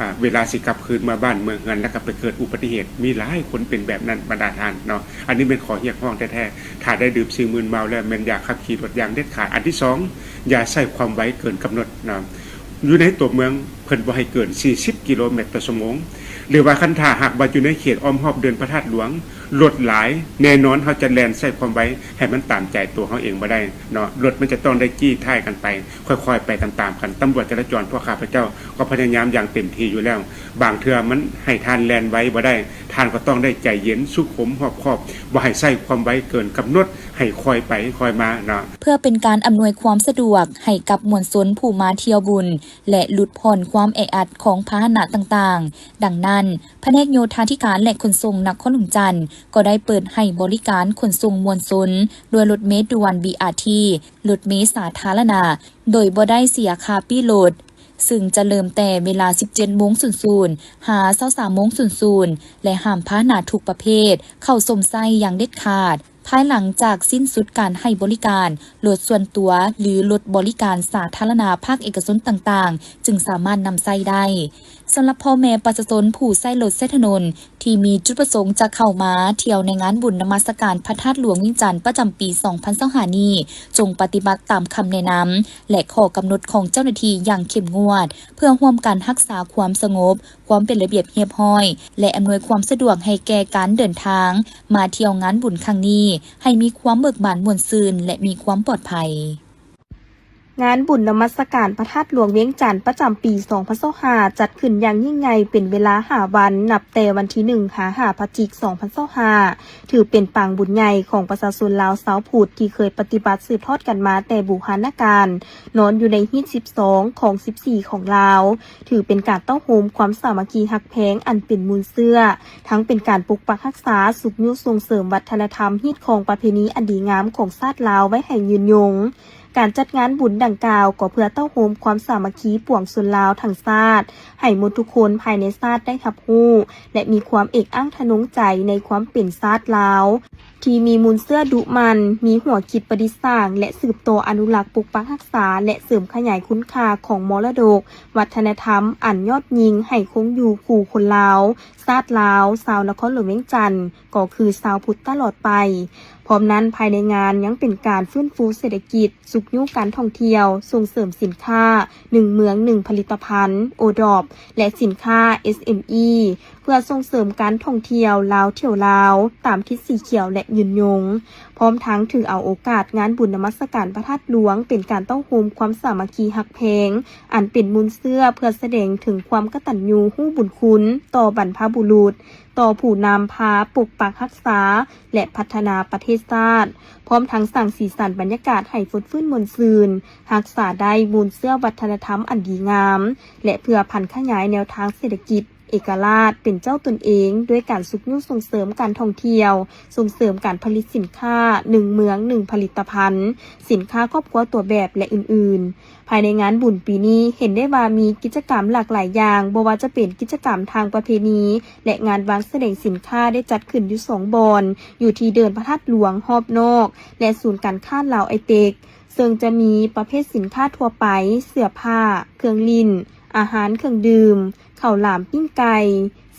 ອາ ເວລາຊິກັບຄືນມາບ້ານເມືອງເຮືອນ ແລ້ວກໍໄປເກີດອຸບັດຕິເຫດ ມີຫຼາຍຄົນເປັນແບບນັ້ນບັນດາທ່ານເນາະ. ອັນນີ້ແມ່ນຂໍ້ຮຽກຮ້ອງແທ້ໆ ຖ້າໄດ້ດື່ມສິ່ງມຶນເມົາແລ້ວ ແມ່ນຢ່າຂັບຂີ່ລົດຢ່າງເດັດຂາດ. ອັນທີສອງ ຢ່າໃຊ້ຄວາມໄວເກີນກຳນົດເນາະ. ຢູ່ໃນຕົວເມືອງ ເພິ່ນບໍ່ໃຫ້ເກີນສີ່ສິບກິໂລແມັດຕໍ່ຊົ່ວໂມງ ຫຼືວ່າຄັນຖ້າຫາກວ່າຢູ່ໃນເຂດອ້ອມຮອບເດີ່ນພະທາດຫຼວງ ລົດຫຼາຍ ແນ່ນອນເຮົາຈະແລ່ນໃຊ້ຄວາມໄວໃຫ້ມັນຕາມໃຈຕົວເຮົາເອງບໍ່ໄດ້ເນາະ. ລົດມັນຈະຕ້ອງໄດ້ຈີ້ທ້າຍກັນໄປ ຄ່ອຍໆໄປຕາມໆກັນ. ຕຳຫຼວດຈະລາຈອນພວກຂ້າພະເຈົ້າກໍພະຍາຍາມຢ່າງເຕັມທີ່ຢູ່ແລ້ວ. ບາງເທື່ອມັນໃຫ້ທ່ານແລ່ນໄວບໍ່ໄດ້ ທ່ານກໍຕ້ອງໄດ້ໃຈເຢັນ ສຸຂຸມ ຮອບຄອບ ບໍ່ໃຫ້ໃຊ້ຄວາມໄວເກີນກຳນົດ ໃຫ້ຄ່ອຍໄປຄ່ອຍມາເນາະ. ເພື່ອເປັນການອຳນວຍຄວາມສະດວກໃຫ້ກັບມວນຊົນຜູ້ມາທ່ຽວບຸນ ແລະ ຫຼຸດຜ່ອນຄວາມແອອັດຂອງພາຫະນະຕ່າງໆ, ດັ່ງນັ້ນ, ພະແນກໂຍທາທິການ ແລະ ຂົນສົ່ງນະຄອນຫຼວງຈັນ ກໍໄດ້ເປີດໃຫ້ບໍລິການຂົນສົ່ງມວນຊົນດ້ວຍລົດເມດ່ວນ ບີອາທີ ລົດເມສາທາລະນະ ໂດຍບໍ່ໄດ້ເສຍຄ່າປີ້ລົດ, ຊຶ່ງຈະເລີ່ມແຕ່ເວລາສິບເຈັດໂມງສູນສູນ ຫາຊາວສາມໂມງສູນສູນ ແລະ ຫ້າມພາຫະນະທຸກປະເພດເຂົ້າຊົມໃຊ້ຢ່າງເດັດຂາດ. ພາຍຫຼັງຈາກສິ້ນສຸດການໃຫ້ບໍລິການ, ລົດສ່ວນຕົວ ຫຼື ລົດບໍລິການສາທາລະນະພາກເອກະຊົນຕ່າງໆ ຈຶ່ງສາມາດນຳໃຊ້ໄດ້. ສຳລັບພໍ່ແມ່ປະຊາຊົນຜູ້ໃຊ້ລົດໃຊ້ຖະໜົນ ທີ່ມີຈຸດປະສົງຈະເຂົ້າມາທ່ຽວໃນງານບຸນນະມັດສະການພະທາດຫຼວງວຽງຈັນ ປະຈຳປີສອງພັນຊາວຫ້ານີ້ ຈົ່ງປະຕິບັດຕາມຄຳແນະນຳ ແລະ ຂໍ້ກຳນົດຂອງເຈົ້າໜ້າທີ່ຢ່າງເຂັ້ມງວດ ເພື່ອຮ່ວມກັນຮັກສາຄວາມສະຫງົບ, ຄວາມເປັນລະບຽບຮຽບຮ້ອຍ ແລະ ອຳນວຍຄວາມສະດວກໃຫ້ແກ່ການເດີນທາງມາທ່ຽວງານບຸນຄັ້ງນີ້ ໃຫ້ມີຄວາມເບີກບານມ່ວນຊື່ນ ແລະ ມີຄວາມປອດໄພ. ງານບຸນນະມັດສະການພະທາດຫຼວງວຽງຈັນ ປະຈຳປີສອງພັນຊາວຫ້າ ຈັດຂຶ້ນຢ່າງຍິ່ງໃຫຍ່ເປັນເວລາຫ້າວັນ ນັບແຕ່ວັນທີໜຶ່ງ ຫາ ຫ້າ ພະຈິກ ສອງພັນຊາວຫ້າ ຖືເປັນປາງບຸນໃຫຍ່ຂອງປະຊາຊົນລາວຊາວພຸດ ທີ່ເຄີຍປະຕິບັດສືບທອດກັນມາແຕ່ບູຮານະການ ນອນຢູ່ໃນຮີດສິບສອງ ຄອງສິບສີ່ຂອງລາວ. ຖືເປັນການເຕົ້າໂຮມຄວາມສາມັກຄີຮັກແພງອັນເປັນມູນເຊື້ອ, ທັງເປັນການປົກປັກຮັກສາ, ຊຸກຍູ້ສົ່ງເສີມວັດທະນະທຳ, ຮີດຄອງປະເພນີອັນດີງາມຂອງຊາດລາວໄວ້ໃຫ້ຍືນຍົງ. ການຈັດງານບຸນດັ່ງກ່າວກໍເພື່ອເຕົ້າໂຮມຄວາມສາມັກຄີປວງຊົນລາວທັງຊາດ, ໃຫ້ໝົດທຸກຄົນພາຍໃນຊາດໄດ້ຮັບຮູ້ ແລະ ມີຄວາມເອກອ້າງທະນົງໃຈໃນຄວາມເປັນຊາດລາວ ທີ່ມີມູນເຊື້ອດຸໝັ່ນ, ມີຫົວຄິດປະດິດສ້າງ ແລະ ສືບຕໍ່ອະນຸລັກ, ປົກປັກຮັກສາ ແລະ ເສີມຂະຫຍາຍຄຸນຄ່າຂອງມໍລະດົກວັດທະນະທຳອັນຍອດຍິ່ງໃຫ້ຄົງຢູ່ຄູ່ຄົນລາວ, ຊາດລາວ, ຊາວນະຄອນຫຼວງວຽງຈັນ ກໍຄືຊາວພຸດຕະຫຼອດໄປ. ພ້ອມນັ້ນ, ພາຍໃນງານຍັງເປັນການຟື້ນຟູເສດຖະກິດ, ຊຸກຍູ້ການທ່ອງທ່ຽວ, ສົ່ງເສີມສິນຄ້າ ໜຶ່ງເມືອງໜຶ່ງຜະລິດຕະພັນ, ໂອດອບ ແລະ ສິນຄ້າ ເອສເອັມອີ ເພື່ອສົ່ງເສີມການທ່ອງທ່ຽວລາວທ່ຽວລາວ ຕາມທິດສີຂຽວ ແລະ ຍືນຍົງ. ພ້ອມທັງຖືເອົາໂອກາດງານບຸນນະມັດສະການພະທາດຫຼວງ ເປັນການເຕົ້າໂຮມຄວາມສາມັກຄີຮັກແພງ ອັນເປັນມູນເຊື້ອ ເພື່ອສະແດງເຖິງຄວາມກະຕັນຍູຮູ້ບຸນຄຸນຕໍ່ບັນພະບຸລຸດ, ຕໍ່ຜູ້ນຳພາປົກປັກຮັກສາ ແລະ ພັດທະນາປະເທດຊາດ, ພ້ອມທັງສ້າງສີສັນບັນຍາກາດໃຫ້ຟົດຟື້ນມ່ວນຊື່ນ, ຮັກສາໄດ້ມູນເຊື້ອວັດທະນະທຳອັນດີງາມ ແລະ ເພື່ອຜັນຂະຫຍາຍແນວທາງເສດຖະກິດເອກະລາດເປັນເຈົ້າຕົນເອງ ດ້ວຍການຊຸກຍູ້ສົ່ງເສີມການທ່ອງທ່ຽວ, ສົ່ງເສີມການຜະລິດສິນຄ້າ ໜຶ່ງເມືອງໜຶ່ງຜະລິດຕະພັນ, ສິນຄ້າຄອບຄົວຕົວແບບ ແລະ ອື່ນໆ. ພາຍໃນງານບຸນປີນີ້ເຫັນໄດ້ວ່າມີກິດຈະກຳຫຼາກຫຼາຍຢ່າງ, ບໍ່ວ່າຈະເປັນກິດຈະກຳທາງປະເພນີ ແລະ ງານວາງສະແດງສິນຄ້າໄດ້ຈັດຂຶ້ນຢູ່ສອງບ່ອນ, ຢູ່ທີ່ເດີ່ນພະທາດຫຼວງຮອບນອກ ແລະ ສູນການຄ້າລາວໄອເຕັກ, ເຊິ່ງຈະມີປະເພດສິນຄ້າທົ່ວໄປ, ເສື້ອຜ້າ, ເຄື່ອງຫຼິ້ນ, ອາຫານເຄື່ອງດື່ມ, ເຂົ້າຫຼາມ, ປີ້ງໄກ່,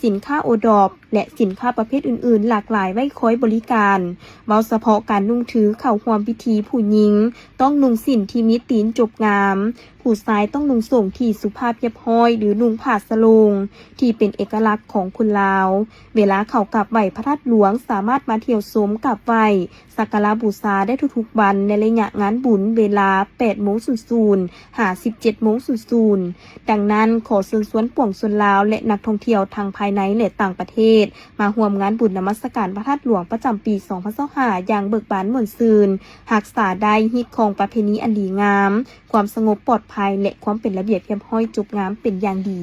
ສິນຄ້າໂອດອບ ແລະ ສິນຄ້າປະເພດອື່ນໆ ຫຼາກຫຼາຍໄວ້ຄອຍບໍລິການ. ເວົ້າສະເພາະການນຸ່ງຖືເຂົ້າຮ່ວມພິທີ, ຜູ້ຍິງຕ້ອງນຸ່ງສິ້ນທີ່ມີຕີນຈົບງາມ, ຜູ້ຊາຍຕ້ອງນຸ່ງໂສ້ງທີ່ສຸພາບຮຽບຮ້ອຍ ຫຼື ນຸ່ງຜ້າສະໂຫຼງ ທີ່ເປັນເອກະລັກຂອງຄົນລາວ. ເວລາເຂົ້າກາບໄຫວ້ພະທາດຫຼວງ ສາມາດມາທ່ຽວຊົມ, ກາບໄຫວ້, ສັກກາລະບູຊາໄດ້ທຸກໆວັນ ໃນໄລຍະງານບຸນເວລາແປດໂມງສູນສູນ ຫາ ສິບເຈັດໂມງສູນສູນ. ດັ່ງນັ້ນ, ຂໍເຊີນຊວນປວງຊົນລາວ ແລະ ນັກທ່ອງທ່ຽວທັງພາຍໃນ ແລະ ຕ່າງປະເທດ ມາຮ່ວມງານບຸນນະມັດສະການພະທາດຫຼວງປະຈຳປີສອງພັນຊາວຫ້າ ຢ່າງເບີກບານມ່ວນຊື່ນ, ຮັກສາໄດ້, ຮີດຄອງປະເພນີອັນດີງາມ, ຄວາມສະຫງົບປອດໄພ ແລະ ຄວາມເປັນລະບຽບຮຽບຮ້ອຍຈົບງາມເປັນຢ່າງດີ.